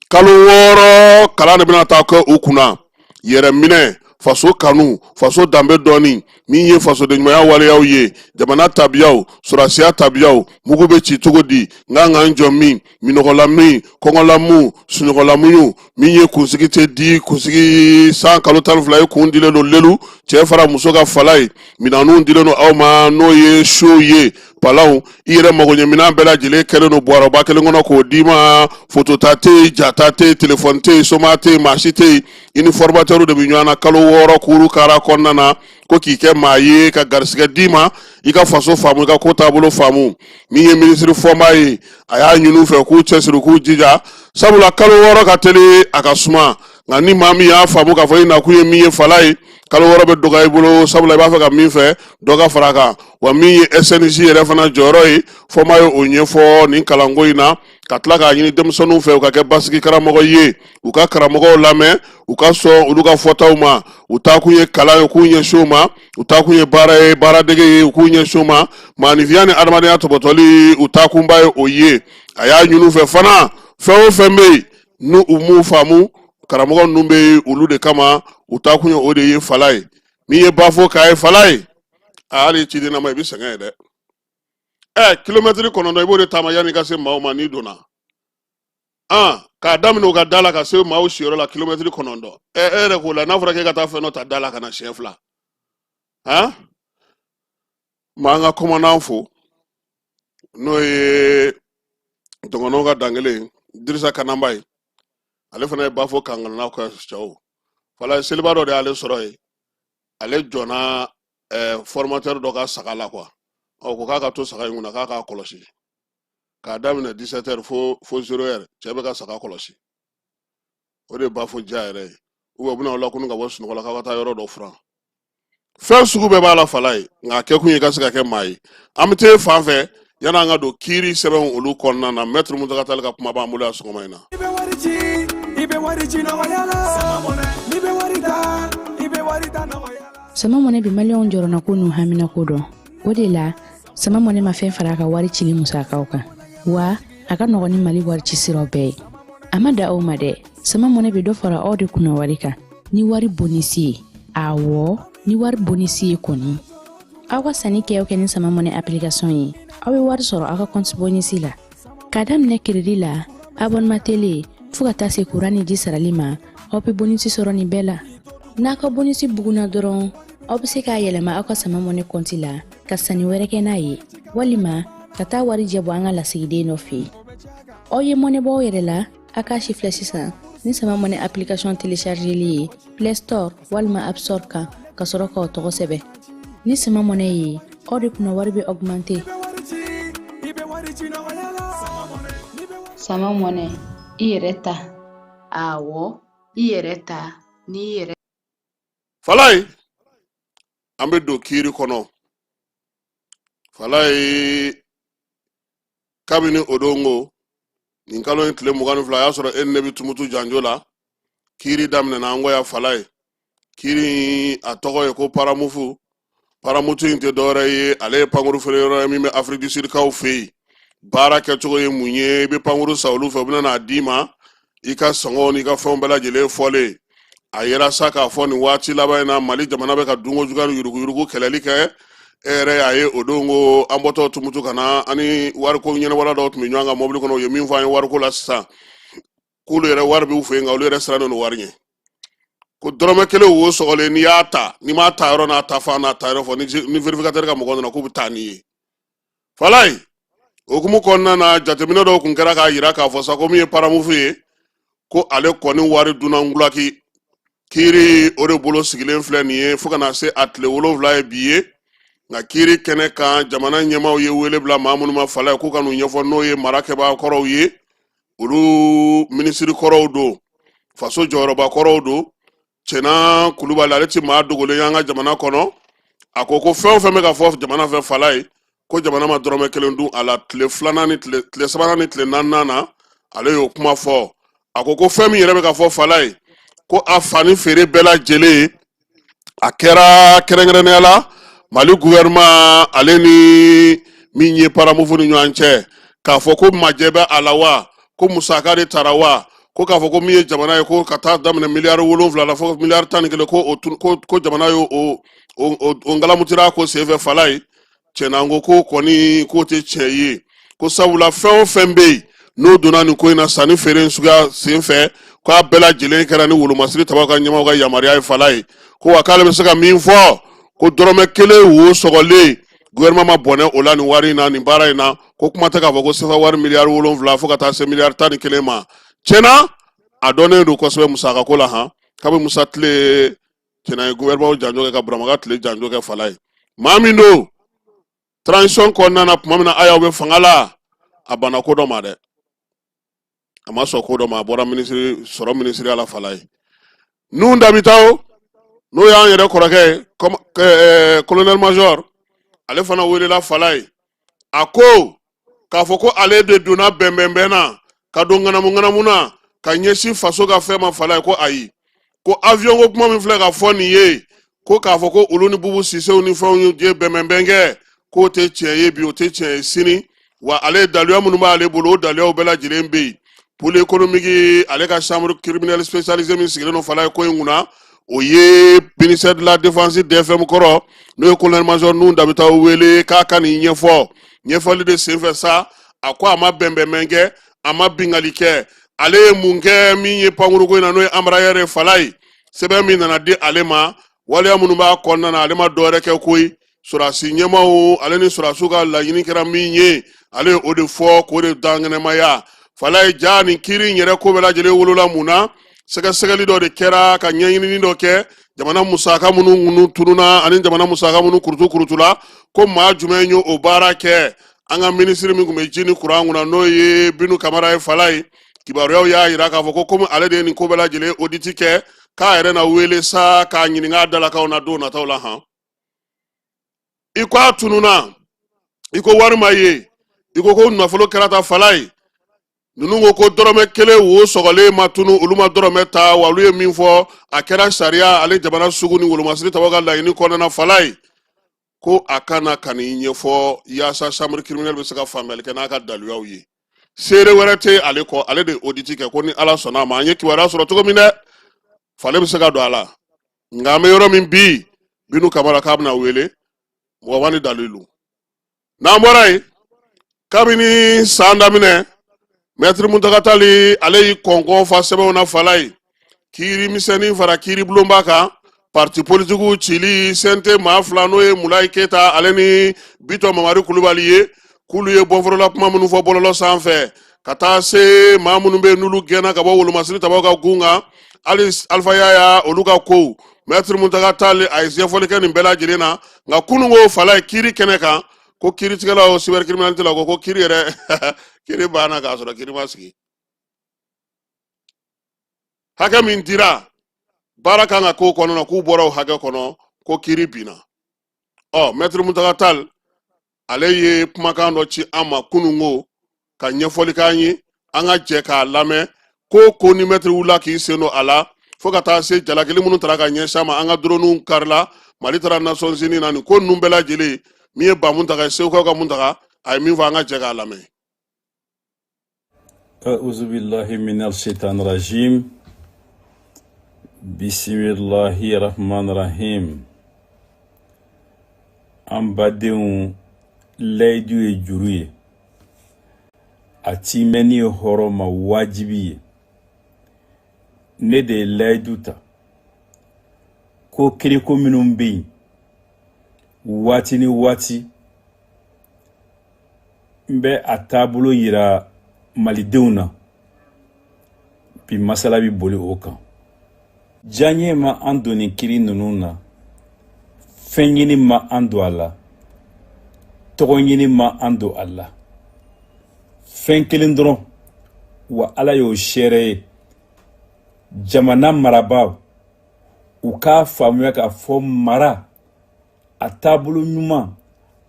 kalo 6 kalan de bɛna taa kɛ u kunna: yɛrɛminɛ, faso kanu, faso danbe dɔnni, min ye fasodenɲumanya waleyaw ye, jamana tabiyaw, sɔrɔdasiya tabiyaw, mugu bɛ ci cogo di, n kan ka n jɔ min, minɔgɔlamin, kɔngɔlamu, sunɔgɔlamuɲu, min ye kunsigi tɛ di, kunsigi san kalo 12 ye, kun dilen don lelu, cɛ fara muso ka. Falaye, minɛnw dilen don aw ma, n'o ye sow ye, palanw, i yɛrɛ magoɲɛminɛn bɛɛ lajɛlen kɛlen don bɔrɔba kelen kɔnɔ k'o d'i ma. Fotota tɛ yen, jata tɛ yen, telefɔni tɛ yen, soma tɛ yen, maa si tɛ yen. I ni formateur de bɛ ɲɔgɔn na kalo 6 kuru kara kɔnɔna na, ko k'i kɛ maa ye, ka garisigɛ d'i ma, i ka faso faamu, i ka ko taabolo faamu. Min ye minisiri Fɔnba ye, a y'a ɲini u fɛ k'u cɛsiri, k'u jija, sabula kalo 6 ka teli, a ka suma, nka ni maa min y'a faamu k'a fɔ i nakun ye min ye, Falaye, kalo 6 bɛ dɔgɔya i bolo, sabula i b'a fɛ ka min fɛ, dɔ ka fara a kan. Wa min ye SNJ yɛrɛ fana jɔyɔrɔ ye, Fɔnba ye o ɲɛfɔ nin kalanko in na, ka tila k'a ɲini denmisɛnninw fɛ u ka kɛ basigi karamɔgɔ ye, u ka karamɔgɔw lamɛn, u ka sɔn olu ka fɔtaw ma. U taakun ye kalan ye, u k'u ɲɛsin o ma. U taakun ye baara ye, baaradege ye, u k'u ɲɛsin o ma. Maaninfinya ni adamadenya tɔbɔtɔli, u taakunba ye o ye. A y'a ɲini u fɛ fana, fɛn o fɛn bɛ yen n'u u m'u faamu, karamɔgɔ ninnu bɛ yen olu de kama. U taakun ye o de ye. Falaye, min ye Bafo k'a ye, Falaye, a hali ciden nama, i bɛ sɛgɛn ye dɛ. Kilomɛtiri 9, i b'o de taama yanni i ka se maaw ma. N'i donna an k'a daminɛ u ka da la ka se maaw siyɔrɔ la, kilomɛtiri 9. E yɛrɛ k'o la, n'a fɔra k'e ka taa fɛn dɔ ta da la ka na siɲɛ 2, han ma. An ka commandant fo, n'o ye dɔgɔnɔw ka dankelen Dirisa Kananba ye. Ale fana ye Bafo camp ka cɛw. Falaye, seliba dɔ de y'ale sɔrɔ yen. Ale jɔnna formateur dɔ ka saga la quoi. Ɔ ko k'a ka to saga in kunna, k'a k'a kɔlɔsi k'a daminɛ 17 heures fo 0 heure. Cɛ bɛ ka saga kɔlɔsi, o de ye Bafo diya yɛrɛ ye. Ou bien u bɛna aw lakunu ka bɔ sunɔgɔ la k'aw ka taa yɔrɔ dɔ furan. Fɛn sugu bɛɛ b'a la, Falaye, nka a kɛkun ye i ka se ka kɛ maa ye. An bɛ t'e fan fɛ yan'an ka don kiiri sɛbɛnw olu kɔnɔna na. Maître Muntaka Tall ka kuma b'an bolo yan sɔgɔma in na. I bɛ wari ci, i bɛ wari ci nɔgɔya la. N'i bɛ wari ta, i bɛ wari ta nɔgɔya la. Sama Mɔnɛ bɛ maliyɛnw jɔrɔnako n'u haminako dɔn. O de la, Sama Mɔnɛ ma fɛn fara a ka wari cili musakaw kan, wa a ka nɔgɔn ni Mali wari ci siraw bɛɛ ye. A ma da aw ma dɛ, Sama Mɔnɛ bɛ dɔ fara aw de kunna wari kan ni wari bonisi ye. Awɔ, ni wari bonisi ye kɔni, aw ka sanni kɛ o kɛ ni Sama Mɔnɛ application ye, aw bɛ wari sɔrɔ aw ka compte bonisi la. K'a daminɛ crédit la, abonnement télé, fo ka taa se kuran ni ji sarali ma, aw bɛ bonisi sɔrɔ nin bɛɛ la. N'a ka bonisi bugunna dɔrɔn, aw bɛ se k'a yɛlɛma aw ka Sama Mɔnɛ kɔnti la ka sanni wɛrɛ kɛ n'a ye, walima ka taa wari jɛ bɔ an ka lasigiden dɔ fɛ yen. Aw ye mɔnɛ bɔ aw yɛrɛ la, a k'a si filɛ sisan ni Sama Mɔnɛ application téléchargeli ye Play Store walima App Store kan, ka sɔrɔ k'aw tɔgɔ sɛbɛn. Ni Sama Mɔnɛ ye, aw de kunna wari bɛ augmenter. Sama Mɔnɛ, i yɛrɛ ta. Awɔ, i yɛrɛ ta n'i yɛrɛ. Falaye, an bɛ don kiiri kɔnɔ. Falaye, kabini o don ko nin kalo in tile 22, a y'a sɔrɔ e ni ne bɛ Tumutu janjo la. Kiiri daminɛna an kɔ yan. Falaye, kiiri in a tɔgɔ ye ko Paramufu. Paramutu in tɛ dɔwɛrɛ ye, ale ye pankuru feere yɔrɔ ye min bɛ Afrique du Sud kaw fɛ yen. Baara kɛcogo ye mun ye? I bɛ pankuru san olu fɛ, u bɛna n'a d'i ma, i ka sɔngɔw n'i ka fɛnw bɛɛ lajɛlen fɔlen. A yera sa k'a fɔ nin waati laban in na, Mali jamana bɛ ka dunko juguya ni yuruguyurugu kɛlɛli kɛ. E yɛrɛ y'a ye o don ko an bɔtɔ Tumutu ka na, an ni wariko ɲɛnabɔla dɔw tun bɛ ɲɔgɔn kan mɔbili kɔnɔ. U ye min fɔ an ye wariko la sisan, k'olu yɛrɛ wari b'u fɛ yen, nka olu yɛrɛ sirannen don wari ɲɛ, ko dɔrɔmɛ kelen wo sɔgɔlen, n'i y'a ta, n'i m'a ta yɔrɔ n'a ta fan n'a ta yɔrɔ fɔ, ni vérificateur ka mɔgɔ nana, k'u bɛ taa n'i ye. Falaye, O hukumu kɔnɔna na, jateminɛ dɔw kun kɛra k'a yira k'a fɔ sa ko min ye Paramufu ye, ko ale kɔni wari dunna ngulaki. Kiiri o de bolo sigilen filɛ nin ye fo ka na se a tile 7 ye bi ye. Nka kiiri kɛnɛ kan, jamana ɲɛmaaw ye wele bila maa minnu ma fala ye k'u ka n'u ɲɛfɔ, n'o ye mara kɛbaa kɔrɔw ye, olu minisiri kɔrɔw don, faso jɔyɔrɔba kɔrɔw don. Cɛna Kulubali, ale ti maa dogolen y'an ka jamana kɔnɔ. A ko ko fɛn o fɛn bɛ ka fɔ jamana fɛ fala ye, ko jamana ma dɔrɔmɛ kelen dun a la. Tile filanan ni tile sabanan ni tile naaninan na, ale y'o kuma fɔ. A ko ko fɛn min yɛrɛ bɛ ka fɔ fala ye, ko a fa ni feere bɛɛ lajɛlen a kɛra kɛrɛnkɛrɛnnenya la Mali gouvernement ale ni min ye Paramufu ni ɲɔgɔn cɛ, k'a fɔ ko majɛ bɛ a la wa, ko musaka de tara wa, ko k'a fɔ ko min ye jamana ye, ko ka taa daminɛ miliyari 7 la fo miliyari 11, ko o ko jamana ye o ngalamutira ko senfɛ fala ye. Cɛna, ko ko kɔni k'o tɛ tiɲɛ ye, ko sabula fɛn o fɛn bɛ yen n'o donna nin ko in na sanni feere in suguya senfɛ, k'a bɛɛ lajɛlen kɛra ni wolomasiri tabaw ka ɲɛmaaw ka yamaruya ye fala ye. Ko wa k'ale bɛ se ka min fɔ, ko dɔrɔmɛ kelen wo sɔgɔlen gouvernement ma bɔnɛ o la nin wari in na, nin baara in na. Ko kuma tɛ k'a fɔ ko sefa wari miliyari 7 fo ka taa se miliyari 11 ma. Tiɲɛna, a dɔnnen don kosɛbɛ musakako la han. Kabi Musa tile, tiɲɛna, ye gouvernement janjo kɛ ka Burama ka tile janjo kɛ fala ye. Maa min don transition kɔnɔna na, tuma min na Ayaw bɛ fanga la, a banna ko dɔ ma dɛ, a ma sɔn ko dɔ ma, a bɔra minisiri sɔrɔ minisiriya la fala ye. Nuhu Dabitawo, n'o y'an yɛrɛ kɔrɔkɛ ye, colonel major, ale fana welela fala ye. A ko k'a fɔ ko ale de donna bɛnbɛnbɛn na ka don ŋanamu ŋanamu na ka ɲɛsin faso ka fɛn ma fala ye, ko ayi, ko avion ko kuma min filɛ ka fɔ nin ye, ko k'a fɔ ko olu ni Bubu Sisew ni fɛnw ye bɛnbɛnbɛn kɛ, k'o tɛ tiɲɛ ye bi, o tɛ tiɲɛ ye sini. Wa ale ye daluya minnu b'ale bolo, o daluyaw bɛɛ lajɛlen bɛ yen. Pôle économique ale ka chambre criminelle spécialisée min sigilen don fala ye ko in kunna, o ye ministère de la Défense DFM kɔrɔ, n'o ye colonel major Nuhu Dabitawo wele k'a ka nin ɲɛfɔ. Ɲɛfɔli de senfɛ sa, a ko a ma bɛnbɛnbɛn kɛ, a ma bingali kɛ. Ale ye mun kɛ min ye pankuruko in na, n'o ye Embraer ye fala ye, sɛbɛn min nana di ale ma, waleya minnu b'a kɔnɔna na, ale ma dɔwɛrɛ kɛ koyi. Sɔrɔdasi ɲɛmaaw ale ni sɔrɔdasiw ka laɲini kɛra min ye, ale ye o de fɔ k'o de dankɛnɛmaya fala ye. Ja nin kiiri in yɛrɛ ko bɛɛ lajɛlen wolola mun na? Sɛgɛsɛgɛli dɔ de kɛra ka ɲɛɲinini dɔ kɛ jamana musaka minnu tununa ani jamana musaka minnu kurutu kurutula, ko maa jumɛn ye o baara kɛ? An ka minisiri min tun bɛ ji ni kuran kunna, n'o ye Binu Kamara ye fala ye, kibaruyaw y'a yira k'a fɔ ko komi ale de ye nin ko bɛɛ lajɛlen audit kɛ, k'a yɛrɛ na wele sa k'a ɲininka a dalakanw na don nataw la han. I ko a tununa, i ko wari ma ye, i ko ko nafolo kɛra ta fala ye. Ninnu ko ko dɔrɔmɛ kelen wo sɔgɔlen ma tunu, olu ma dɔrɔmɛ ta. Wa olu ye min fɔ, a kɛra sariya ale jamana sugu ni wolomasiri tabaw ka laɲini kɔnɔna fala ye, ko a ka na ka n'i ɲɛfɔ yaasa chambre criminelle bɛ se ka faamuyali kɛ n'a ka daluyaw ye. Seere wɛrɛ tɛ ale kɔ, ale de ye audit kɛ. Ko ni Ala sɔnna a ma, an ye kibaruya sɔrɔ cogo min dɛ, fale bɛ se ka don a la. Nka an bɛ yɔrɔ min bi, Binu Kamara k'a bɛna wele mɔgɔ ni dalilu. N'an bɔra yen, kabini san daminɛ, Mɛtiri Muntaga Tali ale y'i kɔnkɔn fa sɛbɛnw na fala ye, kiiri misɛnnin fara kiiri bulonba kan, parti politikiw cili, CNT maa fila, n'o ye Mulayi Keyita ale ni Bitɔn Mamari Kulubali ye, k'olu ye bɔnforola kuma minnu fɔ bɔlɔlɔ sanfɛ, ka taa se maa minnu bɛ yen n'olu gɛnna ka bɔ wolomasiri tabaw ka gun kan, hali Alifa Yaya olu ka kow, Mɛtiri Muntaga Tali a ye ɲɛfɔli kɛ nin bɛɛ lajɛlen na. Nka kununko fala ye kiiri kɛnɛ kan, ko kiiritigɛlaw cybercriminalité la ko kiiri yɛrɛ kiiri banna k'a sɔrɔ kiiri ma sigi. Hakɛ min dira baara kan ka k'o kɔnɔ na, k'u bɔra o hakɛ kɔnɔ, ko kiiri binna. Ɔ Mɛtiri Muntaga Tali ale ye kumakan dɔ ci an ma kununko ka ɲɛfɔli k'an ye, an ka jɛ k'a lamɛn. Ko ni mɛtiri wulila k'i sen don a la, fo ka taa se jalakili minnu tara ka ɲɛsin a ma, an ka droniw karila, Mali taara Nations Unies na, nin ko ninnu bɛɛ lajɛlen, min ye ba Muntaga ye, Segukaw ka Muntaga, a ye min fɔ, an ka jɛ k'a lamɛn. أعوذ بالله من الشيطان الرجيم بسم الله الرحمن الرحيم. An badenw, layidu ye juru ye, a timɛni ye hɔrɔn ma wajibi ye. Ne de ye layidu ta ko kiriko minnu bɛ yen waati ni waati. N bɛ a taabolo yira malidenw na. Bi masala bɛ boli o kan. Diyaɲɛ ma an don nin kiri ninnu na, fɛn ɲini ma an don a la, tɔgɔ ɲini ma an don a la, fɛn kelen dɔrɔn wa Ala y'o seere ye. Jamana marabaaw, u k'a faamuya k'a fɔ mara a taabolo ɲuman,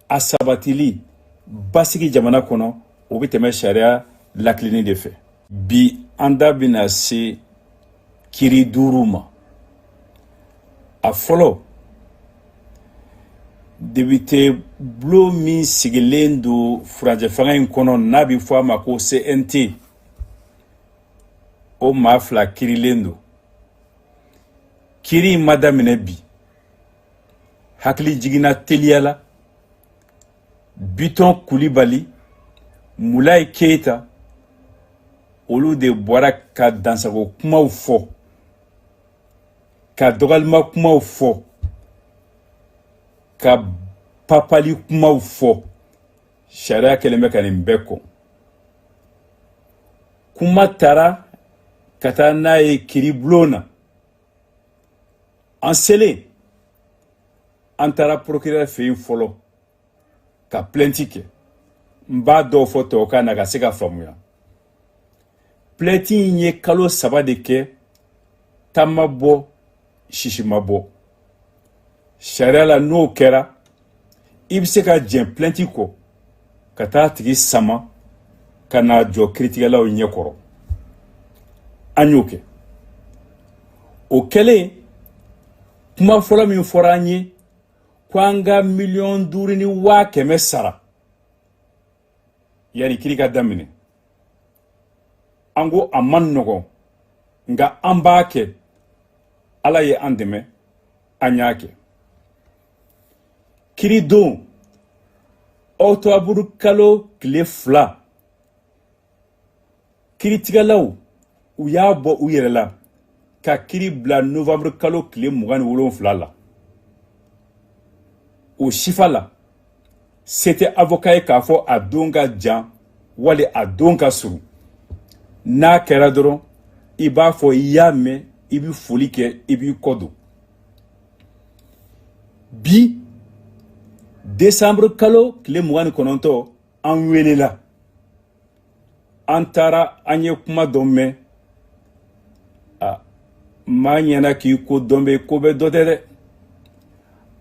a sabatili basigi jamana kɔnɔ, o bɛ tɛmɛ sariya lakilenni de fɛ. Bi an da bɛna se kiri duuru ma. A fɔlɔ, depite bulon min sigilen don furancɛ fanga in kɔnɔ, n'a bɛ fɔ a ma ko CNT, o maa fila kirilen don. Kiri in ma daminɛ bi. Hakili jiginna teliya la, Bitɔn Kulibali, Mulayi Keyita, olu de bɔra ka dansago kumaw fɔ, ka dɔgɔyalima kumaw fɔ, ka papali kumaw fɔ. Sariya kɛlen bɛ ka nin bɛɛ kɔn. Kuma taara ka taa n'a ye kiribulon na. An selen, an taara procureur fɛ yen fɔlɔ ka plainte kɛ. N b'a dɔw fɔ tubabukan na ka se ka faamuya. Plainte in ye kalo 3 de kɛ, ta ma bɔ, sisi ma bɔ. Sariya la, n'o kɛra, i bɛ se ka jɛn plainte kɔ ka taa tigi sama ka n'a jɔ kiritigɛlaw ɲɛkɔrɔ. An y'o kɛ. O kɛlen, kuma fɔlɔ min fɔra an ye, ko an ka 5,1 miliyɔn sara yanni kiri ka daminɛ. An ko a man nɔgɔn, nka an b'a kɛ. Ala ye an dɛmɛ, an y'a kɛ. Kiri don, ɔkutɔburu kalo tile 2, kiritigɛlaw u y'a bɔ u yɛrɛ la ka kiri bila novanburu kalo tile 27 la. O sifa la, se tɛ avocat ye k'a fɔ a don ka jan wali a don ka surun. N'a kɛra dɔrɔn, i b'a fɔ i y'a mɛn, i bɛ foli kɛ, i b'i kɔ don. Bi desanburu kalo tile 29, an welela, an taara, an ye kuma dɔ mɛn. A maa ɲɛna k'i ko dɔn bɛ ko bɛ dɔ tɛ dɛ.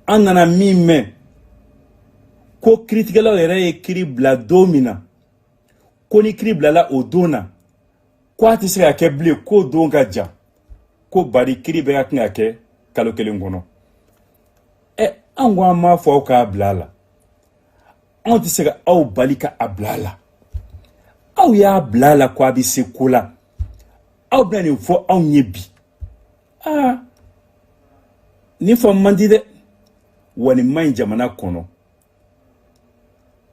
An nana min mɛn, ko kiritigɛlaw yɛrɛ ye kiri bila don min na, ko ni kiri bilala o don na, ko a tɛ se ka kɛ bilen, k'o don ka jan, ko bari kiri bɛ ka kan ka kɛ kalo kelen kɔnɔ. Ɛ, an ko an m'a fɔ aw k'a bila a la, anw tɛ se ka aw bali ka a bila a la. Aw y'a bila a la ko a bɛ se ko la, aw bɛna nin fɔ anw ye bi. Aa, nin faamu man di dɛ. Wa nin man ɲi jamana kɔnɔ,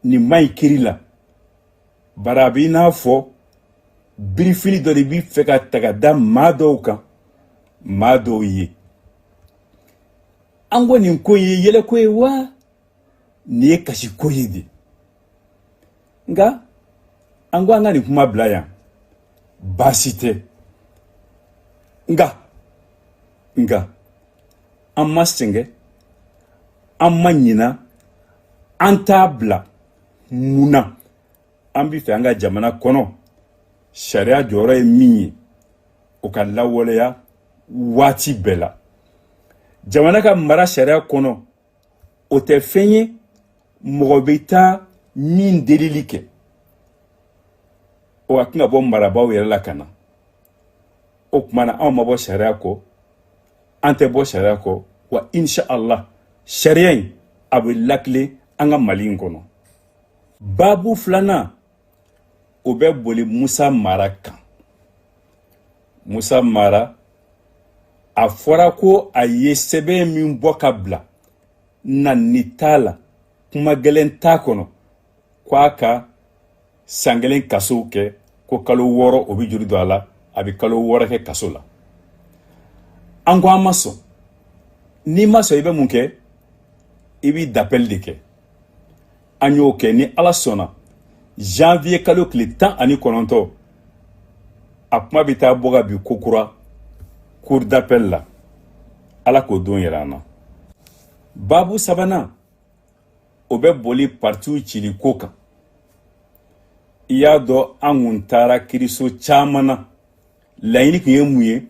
nin man ɲi kiri la, bari a b'i n'a fɔ birifini dɔ de b'i fɛ ka ta ka da maa dɔw kan, maa dɔw ye. An ko nin ko in ye yɛlɛko ye wa nin ye kasiko ye de? Nka an ko an ka nin kuma bila yan, baasi tɛ. Nka an ma sɛgɛn, an ma ɲina, an t'a bila. Mun na? An bɛ fɛ an ka jamana kɔnɔ, sariya jɔyɔrɔ ye min ye, o ka lawaleya waati bɛɛ la. Jamana ka mara sariya kɔnɔ, o tɛ fɛn ye mɔgɔ bɛ taa min delili kɛ. O ka kan ka bɔ marabaaw yɛrɛ la ka na. O tuma na, anw ma bɔ sariya kɔ, an tɛ bɔ sariya kɔ. Wa insha Allah, sariya in a bɛ lakilen an ka Mali in kɔnɔ. Baabu filanan, o bɛ boli Musa Mara kan. Musa Mara, a fɔra ko a ye sɛbɛn min bɔ ka bila, nani t'a la, kuma gɛlɛn t'a kɔnɔ, ko a ka san kelen kaso kɛ, ko kalo 6 o bɛ juru don a la, a bɛ kalo 6 kɛ kaso la. An ko an ma sɔn. N'i ma sɔn, i bɛ mun kɛ? I b'i d'appel de kɛ. An y'o kɛ. Ni Ala sɔnna, Janvier kalo tile 19, a kuma bɛ taa bɔ ka bin kokura cour d'appel la. Ala k'o don yɛrɛ an na. Babu sabanan, o bɛ boli partiw cili ko kan. I y'a dɔn, an kun taara kiriso caman na. Laɲini tun ye mun ye?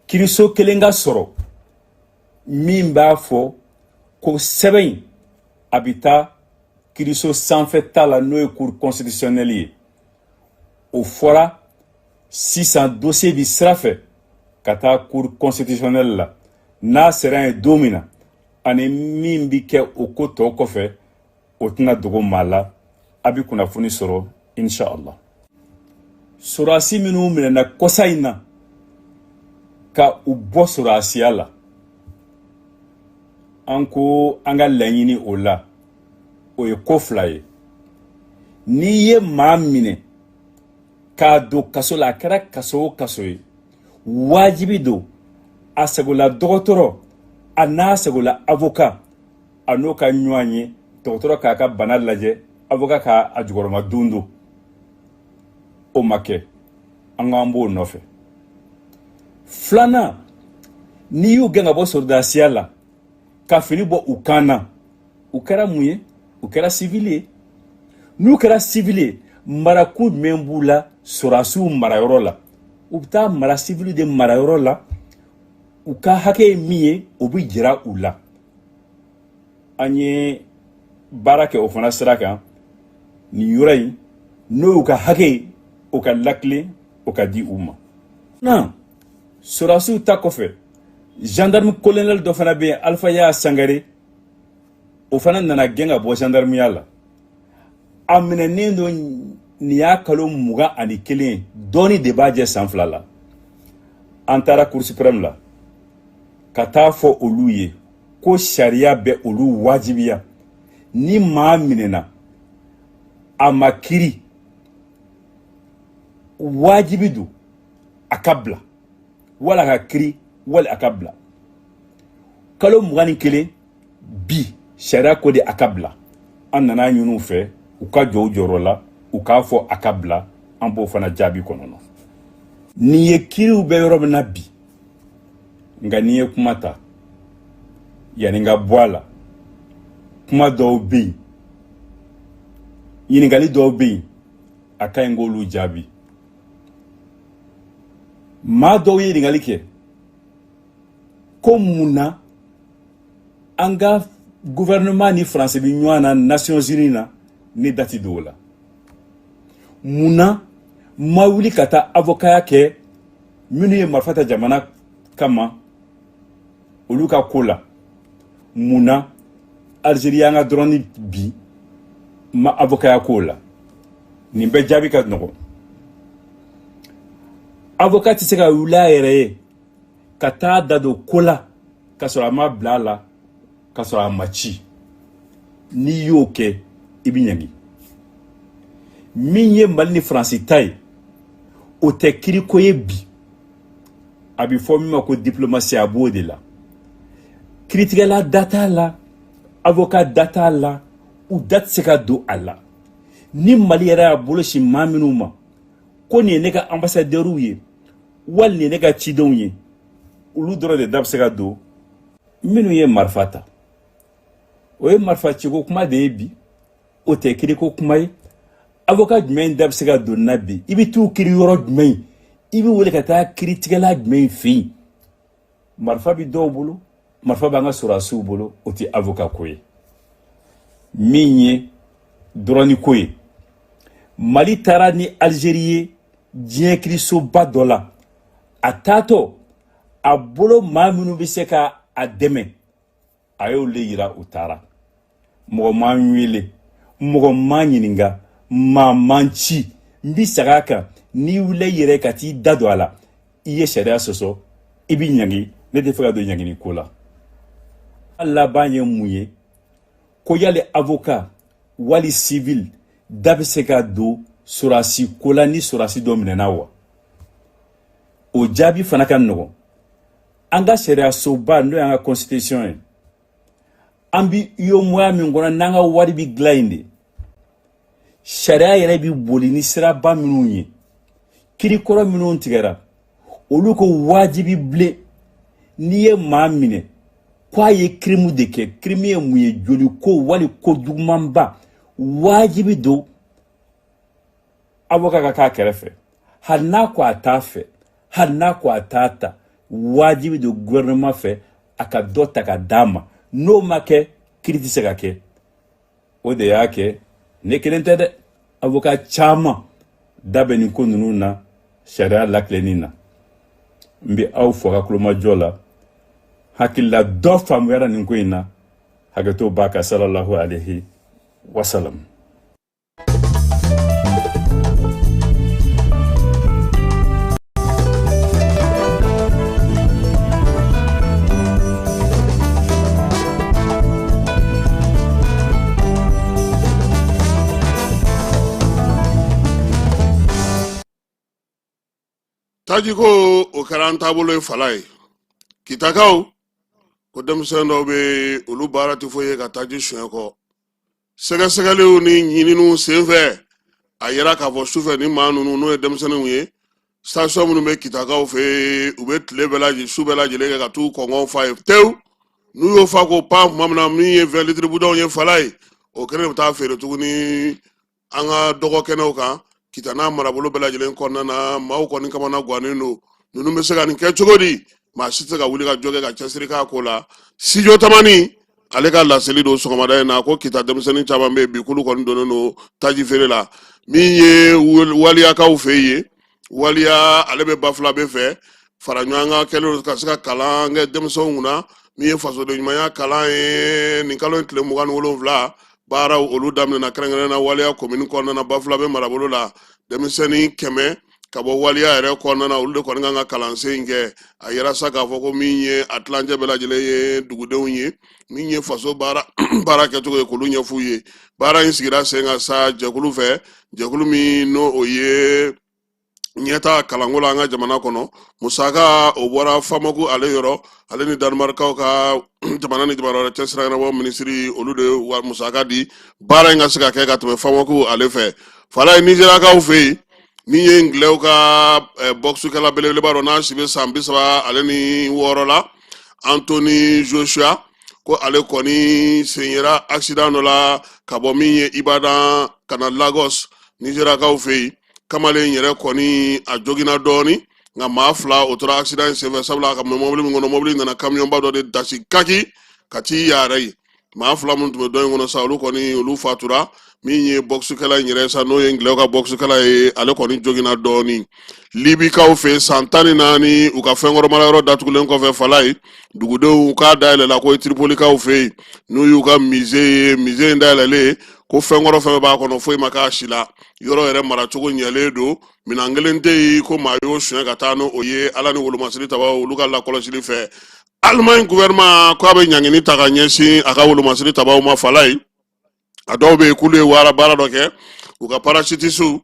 Kiriso kelen ka sɔrɔ min b'a fɔ ko sɛbɛn in, a bɛ taa kiriso sanfɛ ta la, n'o ye cour constitutionnelle ye. O fɔra sisan, dossier bi sira fɛ ka taa cour constitutionnelle la. N'a sera yen don min na, ani min bi kɛ o ko tɔ kɔfɛ, o tɛna dogo maa la. A bi kunnafoni sɔrɔ, inshallah. Sɔrɔdasi minnu minɛna kɔsa in na ka u bɔ sɔrɔdasiya la, an ko an ka laɲini o la, o ye ko fila ye. N'i ye maa minɛ k'a don kaso la, a kɛra kaso o kaso ye, wajibi don a sagola dɔgɔtɔrɔ, a n'a sagola avocat, a n'o ka ɲɔgɔn ye, dɔgɔtɔrɔ k'a ka bana lajɛ, avocat k'a a jukɔrɔma don don. O ma kɛ, an ko an b'o nɔfɛ. Filanan, n'i y'u gɛn ka bɔ sɔrɔdasiya la ka fini bɔ u kan na, u kɛra mun ye? U kɛra sivili ye. N'u kɛra sivili ye, marakun jumɛn b'u la sɔrɔdasiw marayɔrɔ la? U bɛ taa mara sivili de marayɔrɔ la. U ka hakɛ ye min ye, o bɛ jira u la. An ye baara kɛ o fana sira kan nin yɔrɔ in, n'o y'u ka hakɛ ye, o ka lakilen, o ka di u ma. Na sɔrɔdasiw ta kɔfɛ, gendarme colonel dɔ fana bɛ yen, Alpha Yaya Sangare, o fana nana gɛn ka bɔ gendarmeya la. A minɛnen don nin y'a kalo 21, dɔɔni de b'a jɛ san 2 la. An taara cour suprême la ka taa fɔ olu ye ko sariya bɛ olu wajibiya, ni maa minɛna a ma kiri, wajibi don a ka bila, wala a ka kiri, wali a ka bila. Kalo 21 bi, sariya ko de a ka bila. An nana ɲini u fɛ, u ka jɔ u jɔyɔrɔ la, u k'a fɔ a ka bila. An b'o fana jaabi kɔnɔ. Nin ye kiriw bɛ yɔrɔ min na bi. Nka n'i ye kuma ta, yanni n ka bɔ a la, kuma dɔw bɛ yen, ɲininkali dɔw bɛ yen, a ka ɲi k'olu jaabi. Maa dɔw ye ɲininkali kɛ ko mun na an ka gouvernement ni Faransi bɛ ɲɔgɔn na Nations Unies na? Ne da ti don o la. Mun na ma wuli ka taa avocaya kɛ minnu ye marifa ta jamana kama, olu ka ko la? Mun na Algérie y'an ka drone bi, ma avocaya k'o la? Nin bɛɛ jaabi ka nɔgɔn. Avocat tɛ se ka wuli a yɛrɛ ye ka taa da don ko la ka sɔrɔ a ma bila a la, ka sɔrɔ a ma ci. N'i y'o kɛ, i bɛ ɲangi. Min ye Mali ni Faransi ta ye, o tɛ kiriko ye bi. A bɛ fɔ min ma ko diplomatie, a b'o de la. Kiritigɛla da t'a la, avocat da t'a la, u da tɛ se ka don a la. Ni Mali yɛrɛ y'a bolo sin maa minnu ma ko nin ye ne ka ambassadeurw ye, wali nin ye ne ka cidenw ye, olu dɔrɔn de da bɛ se ka don. Minnu ye marifa ta, o ye marifa ciko kuma de ye bi, o tɛ kiriko kuma ye. Avocat jumɛn da bɛ se ka don na bi? I bɛ t'u kiri yɔrɔ jumɛn? I bɛ wele ka taa kiritigɛla jumɛn fɛ yen? Marifa bɛ dɔw bolo, marifa b'an ka sɔrɔdasiw bolo, o tɛ avocat ko ye. Min ye drone ko ye, Mali taara ni Algérie ye diɲɛ kirisoba dɔ la. A taatɔ, a bolo maa minnu bɛ se ka a dɛmɛ, a y'olu de yira. U taara, mɔgɔ m'an wele, mɔgɔ m'an ɲininka, maa m'an ci. N bi segin a kan, n'i wulila i yɛrɛ ka t'i da don a la, i ye sariya sɔsɔ, i bi ɲangi. Ne tɛ fɛ ka don ɲangini ko la. A laban ye mun ye? Ko yali avocat wali civil da bɛ se ka don sɔrɔdasi ko la ni sɔrɔdasi dɔ minɛna wa? O jaabi fana ka nɔgɔn. An ka sariyasoba, n'o y'an ka constitution ye, an bi UEMOA min kɔnɔ, n'an ka wari bi dilan yen de. Sariya yɛrɛ bɛ boli ni siraba minnu ye, kirikɔrɔ minnu tigɛra, olu ko wajibi bilen, n'i ye maa minɛ ko a ye kirimu de kɛ, kirimu ye mun ye? Joli ko wali ko jugumanba, wajibi don avocat ka k'a kɛrɛfɛ. Hali n'a ko a t'a fɛ, hali n'a ko a t'a ta, wajibi don gouvernement fɛ a ka dɔ ta ka d'a ma. N'o ma kɛ, kiri tɛ se ka kɛ. O de y'a kɛ ne kelen tɛ dɛ, avocat caman da bɛ nin ko ninnu na sariya latilenni na. N bɛ aw fo ka kulomajɔ la. Hakilila dɔ faamuyara nin ko in na. Hakɛto b'a kan. Salalahu alaihi wasalam. Tajiko, o kɛra an taabolo ye. Fala ye Kitakaw ko denmisɛn dɔw bɛ, olu baara tɛ foyi ye ka taji suɲɛ kɔ. Sɛgɛsɛgɛliw ni ɲininiw senfɛ, a yira k'a fɔ sufɛ ni maa ninnu, n'o ye denmisɛnninw ye, station minnu bɛ Kitakaw fɛ yen, u bɛ tile bɛɛ lajɛlen, su bɛɛ lajɛlen kɛ ka t'u kɔngɔw fa yen tewu. N'u y'o fa k'o pan tuma min na, min ye 20 litres bidɔnw ye, fala ye, o kɛnɛ bɛ taa feere tuguni an ka dɔgɔ kɛnɛw kan Kita n'a marabolo bɛɛ lajɛlen kɔnɔna na. Maaw kɔni kamana gannen don. Ninnu bɛ se ka nin kɛ cogo di? Maa si tɛ se ka wuli ka jɔ kɛ ka cɛsiri k'a ko la. Sijo Tamani ale ka laseli don sɔgɔmada in na ko Kita denmisɛnnin caman bɛ yen bi, k'olu kɔni donnen don taji feere la. Min ye Waliyakaw fɛ yen, Waliya ale bɛ Bafulabe fɛ, fara ɲɔgɔn kan kɛlen don ka se ka kalan kɛ denmisɛnw kunna, min ye fasoden ɲumanya kalan ye. Nin kalo in tile 27, baaraw olu daminɛna kɛrɛnkɛrɛnnen na Waliya komini kɔnɔna na, Bafulabe marabolo la. Denmisɛnnin 100 ka bɔ Waliya yɛrɛ kɔnɔna na, olu de kɔni kan ka kalansen in kɛ. A yira sa k'a fɔ ko min ye a tilancɛ bɛɛ lajɛlen ye dugudenw ye, min ye faso baara baara kɛcogo ye, k'olu ɲɛf'u ye. Baara in sigira sen kan sa jɛkulu fɛ, jɛkulu min n'o o ye ɲɛta kalanko la an ka jamana kɔnɔ. Musaka o bɔra FAMOC ale yɔrɔ, ale ni Danimarikaw ka jamana ni jamana wɛrɛ cɛ sira ɲɛnabɔ minisiri, olu de wa musaka di baara in ka se ka kɛ ka tɛmɛ FAMOC ale fɛ. Fala ye Nizeriyakaw fɛ yen, min ye ngilɛw ka bɔksukɛla belebeleba dɔ, n'a si bɛ san 36 la, Anthony Joshua, ko ale kɔni sen yera accident dɔ la ka bɔ min ye Ibadan ka na Lagos, Nizeriyakaw fɛ yen. Kamalen yɛrɛ kɔni a joginna dɔɔni, nka maa fila o tora accident in senfɛ, sabula a ka mɔbili min kɔnɔ, mɔbili nana kamiyɔnba dɔ de dasi kaki ka t'i yɛrɛ ye. Maa fila minnu tun bɛ dɔ in kɔnɔ sa, olu kɔni olu fatura. Min ye bɔksukɛla in yɛrɛ sa, n'o ye ngilɛw ka bɔksukɛla ye, ale kɔni joginna dɔɔni. Libikaw fɛ, san 14 u ka fɛnkɔrɔ marayɔrɔ datugulen kɔfɛ, fala ye dugudenw k'a dayɛlɛla ko Tiripolikaw fɛ yen, n'u y'u ka musée ye, musée in dayɛlɛlen ko fɛnkɔrɔ fɛn b'a kɔnɔ, foyi ma k'a si la. Yɔrɔ yɛrɛ maracogo ɲɛlen don, minɛn kelen tɛ yen ko maa y'o suɲɛ ka taa n'o ye. Ala ni wolomasiri tabaw olu ka lakɔlɔsili fɛ, Allemagne gouvernement ko a bɛ ɲangini ta ka ɲɛsin a ka wolomasiri tabaw ma. Fala ye a dɔw bɛ yen k'olu ye wara baara dɔ kɛ, u ka parachutisiw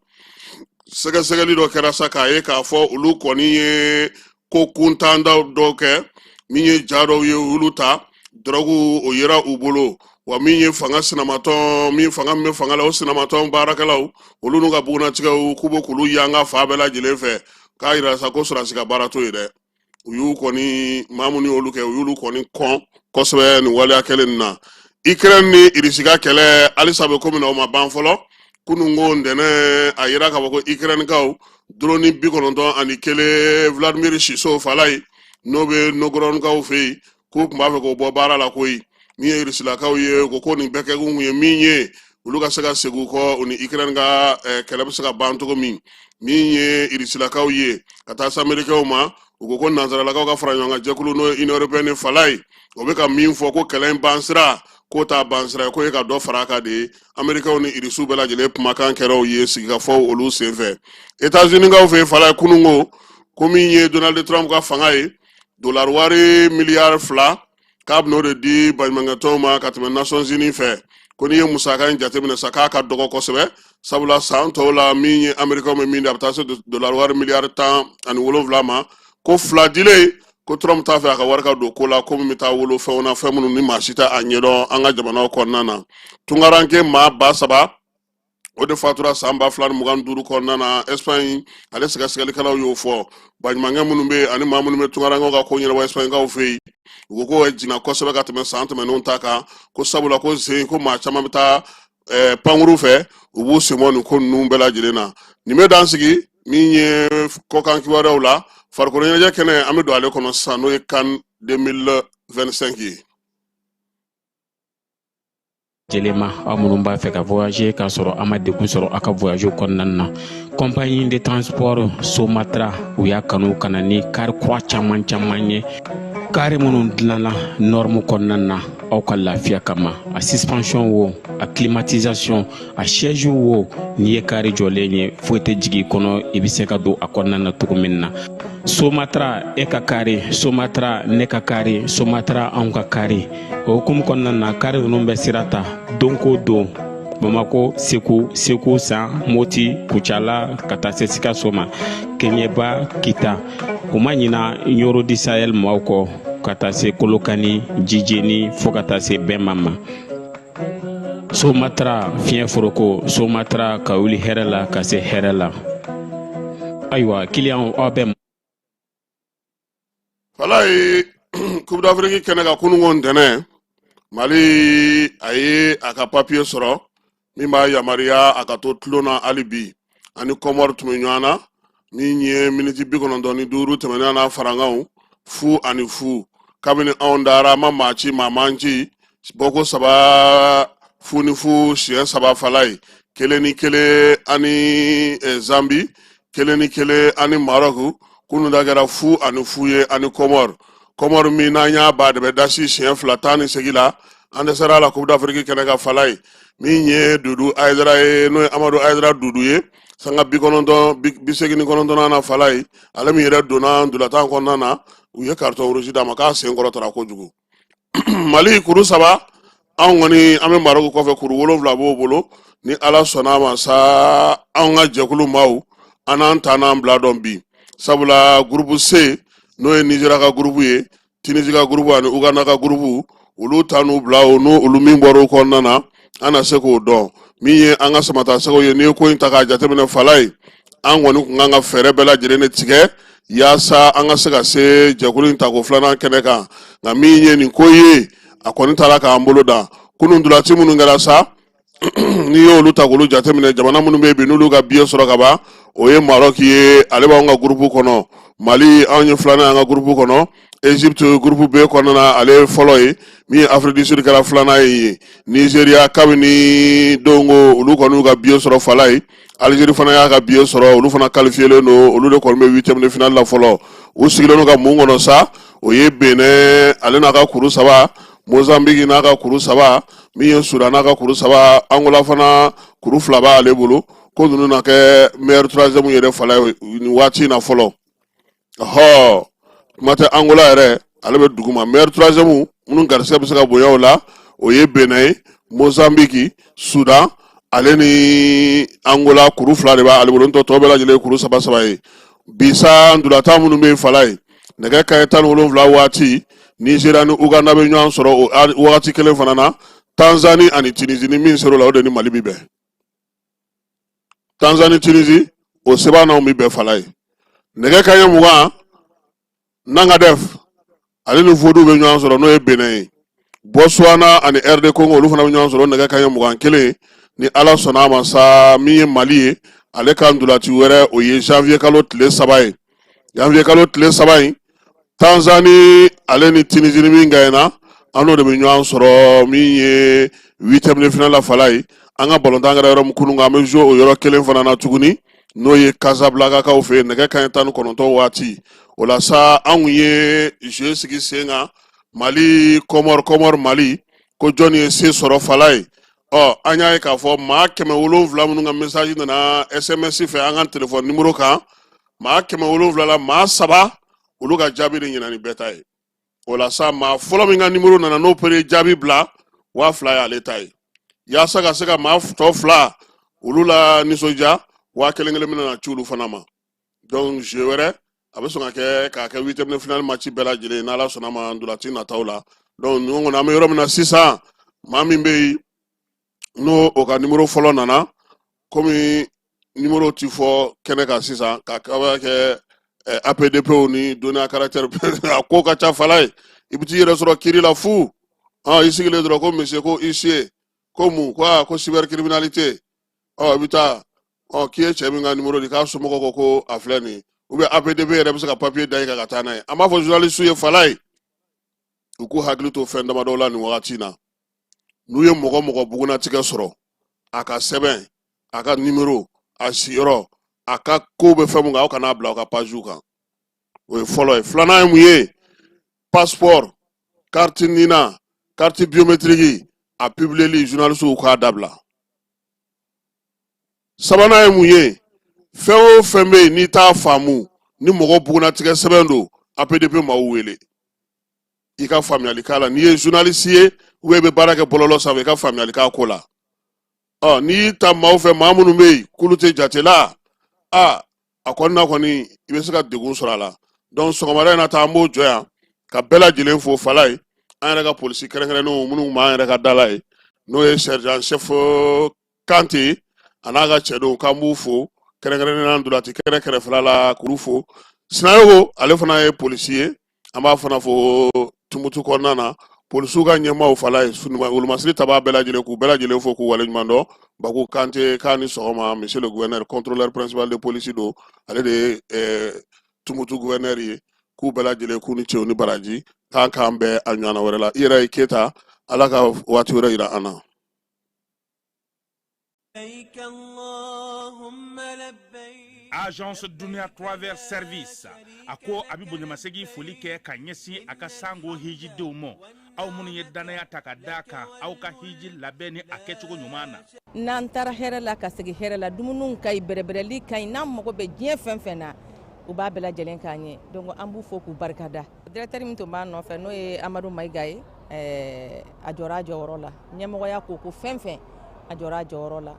sɛgɛsɛgɛli dɔ kɛra sa k'a ye k'a fɔ olu kɔni ye ko kuntan dɔw kɛ, min ye ja dɔw ye, olu ta dɔrɔgu o yera u bolo. Wa min ye fanga sinamatɔn min fanga min bɛ fanga la, o sinamatɔn baarakɛlaw olu n'u ka bugunnatigɛw, k'u bɛ k'olu yanga fan bɛɛ lajɛlen fɛ, k'a yira sa ko sɔrɔdasi ka baara t'o ye dɛ. U y'u kɔni maa minnu y'olu kɛ, u y'olu kɔni kɔn kosɛbɛ nin waleya kɛlen nin na. Ukraine ni Irisi ka kɛlɛ halisa bɛ komi na, o ma ban fɔlɔ. Kununko ntɛnɛn, a yira k'a fɔ ko Ukrainekaw drone 91 Vladimir Siso, fala ye, n'o bɛ Novgorodkaw fɛ yen, k'u tun b'a fɛ k'o bɔ baara la koyi. Min ye Irisilakaw ye, ko ko nin bɛɛ kɛkun kun ye min ye, olu ka se ka segin u kɔ, u ni Ukraine ka kɛlɛ bɛ se ka ban cogo min. Min ye Irisilakaw ye ka taa se Amerikɛnw ma, u ko ko nansaralakaw ka fara ɲɔgɔn kan jɛkulu, n'o ye Union européenne fala ye, o bɛ ka min fɔ ko kɛlɛ in ban sira, k'o t'a ban sira ye, k'o ye ka dɔ fara a kan de ye. Amerikɛnw ni Irisiw bɛɛ lajɛlen kumakan kɛra u ye sigikafɔw olu senfɛ. États-Unis fɛ yen, fala ye, kununko ko min ye Donald Trump ka fanga ye, dolari wari miliyari 2, k'a bɛn'o de di baɲumankɛtɔnw ma ka tɛmɛ Nations Unies fɛ. Ko n'i ye musaka in jateminɛ sa, k'a ka dɔgɔ kosɛbɛ, sabula san tɔw la, min ye Amerikɛnw bɛ min di, a bɛ taa se dolari wari miliyari 17 ma. Ko fila dilen, ko Trump t'a fɛ a ka wari ka don ko la, ko min bɛ taa wolo fɛnw na, fɛn minnu ni maa si tɛ a ɲɛdɔn an ka jamanaw kɔnɔna na. Tungaranke maa 3000. O de fatura san 2025 kɔnɔna na Espagne. Ale sɛgɛsɛgɛlikɛlaw y'o fɔ. Baɲumankɛ minnu bɛ yen ani maa minnu bɛ tunkarankew ka ko ɲɛnabɔ Espagnekaw fɛ yen, u ko k'o jiginna kosɛbɛ ka tɛmɛ san tɛmɛnenw ta kan, ko sabula ko sen ko maa caman bɛ taa pankuru fɛ, u b'u sen bɔ nin ko ninnu bɛɛ lajɛlen na. Nin bɛ dan sigi min ye kɔkan kibaruyaw la. Farikolo ɲɛnajɛ kɛnɛ, an bɛ don ale kɔnɔ sisan, n'o ye CAN 2025 ye. Lajɛlen ma, aw minnu b'a fɛ ka voyager k'a sɔrɔ a ma degun sɔrɔ aw ka voyage kɔnɔna na, compagnie de transport Somatra, u y'a kanu ka na ni kari kura caman caman ye, kari minnu dilanna norme kɔnɔna na aw ka lafiya kama. A suspension wo, a climatisation, a siège wo, n'i ye kari jɔlen ye, foyi tɛ jigin i kɔnɔ, i bɛ se ka don a kɔnɔna na cogo min na. Somatra, e ka kari Somatra, ne ka kari Somatra, anw ka kari. O hukumu kɔnɔna na, kari ninnu bɛ sira ta don ko don Bamako, Segu, Segu San, Moti, Kucala, ka taa se Sikaso ma, Keɲeba, Kita. U ma ɲina Ɲoro du Sahel maaw kɔ, ka taa se Kolokani, Jijeni, fo ka taa se Bɛnma ma. Somatra fiɲɛ foroko, Somatra ka wuli hɛrɛ la ka se hɛrɛ la. Ayiwa, kiliyanw, aw bɛ Falaye, Coupe d'Afrique kɛnɛ kan, kununko ntɛnɛn, Mali a ye a ka papiye sɔrɔ min b'a yamaruya a ka to tulon na hali bi. Ani Kɔmɔri tun bɛ ɲɔgɔn na min ye miniti 95 tɛmɛnen n'a farankanw 0-0. Kabini anw dara, an ma maa ci, maa m'an ci. Bɔko saba, 0-0, siɲɛ saba. Falaye, 1-1 ani Zambi, 1-1 ani Marɔku. Kunun ta kɛra 0-0 ye ani Kɔmɔri. Kɔmɔri min n'an y'a ba de bɛ dasi siɲɛ fila tan ni segin la, an dɛsɛra a la Coupe d'Afrique kɛnɛ kan. Falaye, min ye Dudu Ayidara ye, n'o ye Amadu Ayidara Dudu ye, sanga 90 89nan na, Falaye, ale min yɛrɛ donna ntolatan kɔnɔna na, u ye carton rouge d'a ma k'a sen kɔrɔtara kojugu. Mali kuru saba, anw kɔni an bɛ Marɔku kɔfɛ, kuru 7 b'o bolo. Ni Ala sɔnna a ma sa, anw ka jɛkulu maaw, an n'an ta n'an bila dɔn bi, sabula groupe C, n'o ye Nizeriya ka groupe ye, Tunisie ka groupe ani Uganda ka groupe, olu ta n'u bila o n'o olu min bɔra o kɔnɔna na, an na se k'o dɔn. Min ye an ka samatasɛgɛw ye, n'i ye ko in ta k'a jateminɛ, Falaye, an kɔni tun kan ka fɛɛrɛ bɛɛ lajɛlen de tigɛ yaasa an ka se ka se jɛkulu in tako filanan kɛnɛ kan. Nka min ye nin ko ye, a kɔni taara k'an bolo dan. Kunun ntolaci minnu kɛra sa, n'i y'olu ta k'olu jateminɛ, jamana minnu bɛ yen bi n'olu ka biye sɔrɔ ka ban, o ye Maroc ye, ale b'anw ka gurupu kɔnɔ. Mali, anw ye filanan ye an ka gurupu kɔnɔ. Egypte, gurupu B kɔnɔna na, ale ye fɔlɔ ye. Min ye Afrique du Sud kɛra filanan ye. Nigeria, kabini dongo olu kɔni y'u ka biye sɔrɔ. Falaye, Algérie fana y'a ka biye sɔrɔ, olu fana qualifiélen don, olu de kɔni bɛ huitième de finale la fɔlɔ. U sigilen don ka mun kɔnɔ sa? O ye Benin, ale n'a ka kuru saba, Mozambique n'a ka kuru saba, min ye Sudan n'a ka kuru saba, Angola fana kuru fila b'ale bolo. Ko ninnu na kɛ meilleur troisième yɛrɛ, Falaye, nin waati in na fɔlɔ. Ɔhɔ, kuma tɛ Angola yɛrɛ, ale bɛ duguma. Meilleur troisième minnu garisɛgɛ bɛ se ka bonya o la, o ye Benin ye, Mozambique, Sudan, ale ni Angola, kuru fila de b'ale bolo. N'o tɛ, tɔ bɛɛ lajɛlen ye kuru saba saba ye. Bi sa, ntolatan minnu bɛ yen, Falaye, nɛgɛ kanɲɛ 17 waati, Nizeriya ni Uganda bɛ ɲɔgɔn sɔrɔ. O wagati kelen fana na, Tanzanie ani Tunisie, ni min ser'o la, o de ni Mali bɛ bɛn. Tanzanie, Tunisie, o sebaa n'anw bɛ bɛn. Falaye, nɛgɛ kanɲɛ 20, Nanga Def ale ni Vodu bɛ ɲɔgɔn sɔrɔ, n'o ye Benin ye. Botswana ani RD Congo, olu fana bɛ ɲɔgɔn sɔrɔ nɛgɛ kanɲɛ 21. Ni Ala sɔnna a ma sa, min ye Mali ye, ale ka ntolaci wɛrɛ, o ye janvier kalo tile 3 ye. Janvier kalo tile 3 in, Tanzanie ale ni Tunisie min gagnera, an n'o de bɛ ɲɔgɔn sɔrɔ min ye huitième de finale la. Falaye, an ka balontan kɛra yɔrɔ min kunun, an bɛ jouer o yɔrɔ kelen fana na tuguni, n'o ye Casablanca fɛ yen, nɛgɛ kanɲɛ 19 waati. O la sa, anw ye jeu sigi sen kan, Mali Kɔmɔri, Kɔmɔri Mali, ko jɔnni ye se sɔrɔ? Falaye, ɔ an y'a ye k'a fɔ maa 700 minnu ka message nana SMS fɛ an ka téléphone numéro kan, maa 700 la, maa saba, olu ka jaabi de ɲɛna ni bɛɛ ta ye. O la sa, maa fɔlɔ min ka nimoro nana, n'o pere jaabi bila, 2000 y'ale ta ye. Yaasa ka se ka maa tɔ fila olu la nisɔndiya, 1000 kelen bɛna ci olu fana ma. Donc jeu wɛrɛ a bɛ sɔn ka kɛ k'a kɛ huitième de finale match bɛɛ lajɛlen, n'Ala sɔnna ma, ntolaci nataw la. Donc nin kɔni, an bɛ yɔrɔ min na sisan, maa min bɛ yen n'o o ka nimoro fɔlɔ nana, Komi nimoro ti fɔ kɛnɛ kan sisan ka kaba kɛ APDPw ni données à caractère, a ko ka ca fala ye. I bɛ t'i yɛrɛ sɔrɔ kiri la fu. I sigilen dɔrɔn ko monsieur, ko huissier, ko mun, ko aa, ko cybercriminalité. Ɔ, i bɛ taa, ɔ, k'i ye cɛ min ka nimoro di, k'a somɔgɔw ko ko a filɛ nin ye, ou bien APDP yɛrɛ bɛ se ka papier da i kan ka taa n'a ye. An b'a fɔ journaliste ye fala ye, u k'u hakili to fɛn damadɔ la nin wagati in na. N'u ye mɔgɔ mɔgɔ bugunnatigɛ sɔrɔ, a ka sɛbɛn, a ka nimero, a siyɔrɔ, a ka ko bɛ fɛn mun kan, aw kana bila aw ka pagew kan. O ye fɔlɔ ye. Filanan ye mun ye? Passeport, carte NINA, carte biométrique, a publieli, journalistew k'a dabila. Sabanan ye mun ye? Fɛn o fɛn bɛ yen n'i t'a faamu, ni mɔgɔ bugunnatigɛ sɛbɛn don, APDP maaw wele, i ka faamuyali k'a la. N'i ye journaliste ye ou bien i bɛ baara kɛ bɔlɔlɔ sanfɛ, i ka faamuyali k'a ko la. Ɔ, n'i y'i ta maaw fɛ, maa minnu bɛ yen k'olu tɛ jate la, a a kɔni na kɔni, i bɛ se ka degun sɔrɔ a la. Donc sɔgɔmada in na ta, an b'o jɔ yan ka bɛɛ lajɛlen fo fala ye. An yɛrɛ ka polisi kɛrɛnkɛrɛnnenw minnu b'an yɛrɛ ka da la ye, n'o ye sergent chef Kante a n'a ka cɛdenw, k'an b'u fo kɛrɛnkɛrɛnnenya la ntolanci kɛnɛ kɛrɛfɛla la, k'olu fo. Sinayogo, ale fana ye polisi ye, an b'a fana fo Tumutu kɔnɔna na. Polisiw ka ɲɛmaaw fala ye, wolomasiri tabaa bɛɛ lajɛlen, k'u bɛɛ lajɛlen fo k'u waleɲuman dɔn. Baku Kante, k'a ni sɔgɔma monsieur le gouverneur, contrôleur principal de police don, ale de ye Tumutu gouverneur ye. K'u bɛɛ lajɛlen k'u ni cɛw ni baraji, k'an k'an bɛn a ɲɔgɔnna wɛrɛ la. I yɛrɛ ye Keyita, Ala ka waati wɛrɛ yira an na. Agence Dunia Travel Service a ko a bɛ bonyamasegin foli kɛ ka ɲɛsin a ka sango hijidenw ma, aw minnu ye dannaya ta ka d'a kan aw ka hiji labɛn ni a kɛcogo ɲuman na. N'an taara hɛrɛ la ka segin hɛrɛ la, dumuniw ka ɲi, bɛrɛbɛrɛli ka ɲi. N'an mago bɛ diɲɛ fɛn fɛn na, u b'a bɛɛ lajɛlen k'an ye. Donc an b'u fo k'u barikada. Directeur min tun b'a nɔfɛ, n'o ye Amadu Mayiga ye, a jɔra a jɔyɔrɔ la. Ɲɛmɔgɔya ko ko fɛn fɛn, a jɔra a jɔyɔrɔ la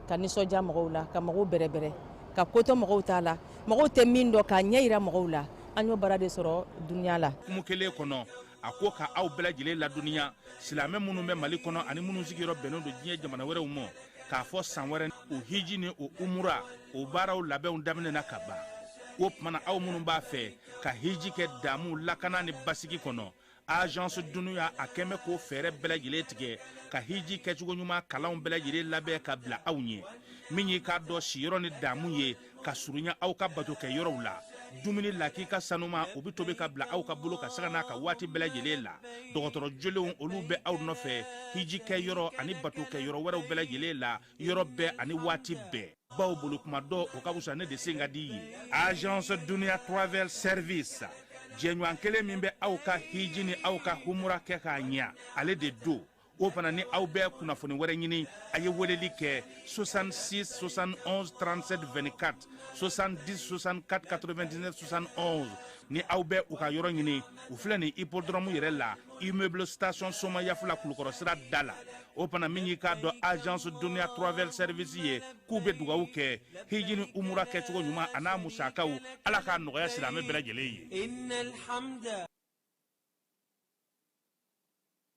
ka nisɔndiya mɔgɔw la, ka mɔgɔw bɛrɛbɛrɛ, ka kotɔ mɔgɔw t'a la, mɔgɔw tɛ min dɔn, k'a ɲɛ yira mɔgɔw la. An y'o baara de sɔrɔ Dunia la. Kumu kelen kɔnɔ, a ko ka aw bɛɛ lajɛlen ladɔnniya, silamɛ minnu bɛ Mali kɔnɔ ani minnu sigiyɔrɔ bɛnnen don diɲɛ jamana wɛrɛw ma, k'a fɔ san wɛrɛ o hiji ni o umura, o baaraw labɛnw daminɛna ka ban. O tuma na, aw minnu b'a fɛ ka hiji kɛ damu, lakana ni basigi kɔnɔ, Agence Dunia a kɛn bɛ k'o fɛɛrɛ bɛɛ lajɛlen tigɛ ka hiji kɛcogo ɲuman kalanw bɛɛ lajɛlen labɛn ka bila aw ɲɛ. Min y'i k'a dɔn siyɔrɔ ni damu ye ka surunya aw ka bato kɛ yɔrɔw la, dumuni lakika sanuma, o bɛ tobi ka bila aw ka bolo ka sanga n'a ka waati bɛɛ lajɛlen la. Dɔgɔtɔrɔ jolenw, olu bɛ aw nɔfɛ hiji kɛ yɔrɔ ani bato kɛ yɔrɔ wɛrɛw bɛɛ lajɛlen la, yɔrɔ bɛɛ ani waati bɛɛ. Baw bolo kuma dɔ, o ka fisa ne de sen ka di ye. Agence Dunia Travel Service, jɛɲɔgɔn kelen min bɛ aw ka hiji ni aw ka humura kɛ k'a ɲɛ, ale de don. O fana ni aw bɛ kunnafoni wɛrɛ ɲini, a ye weleli kɛ 66 71 37 24, 70 64 99 71. Ni aw bɛ u ka yɔrɔ ɲini, u filɛ nin hippodrome yɛrɛ la, immeuble station Somayafula, Kulukɔrɔ sira da la. O fana, min y'i k'a dɔn Agence Dunia Travel Service ye, k'u bɛ dugawu kɛ hiji ni umura kɛcogo ɲuman a n'a musakaw, Ala k'a nɔgɔya silamɛ bɛɛ lajɛlen ye.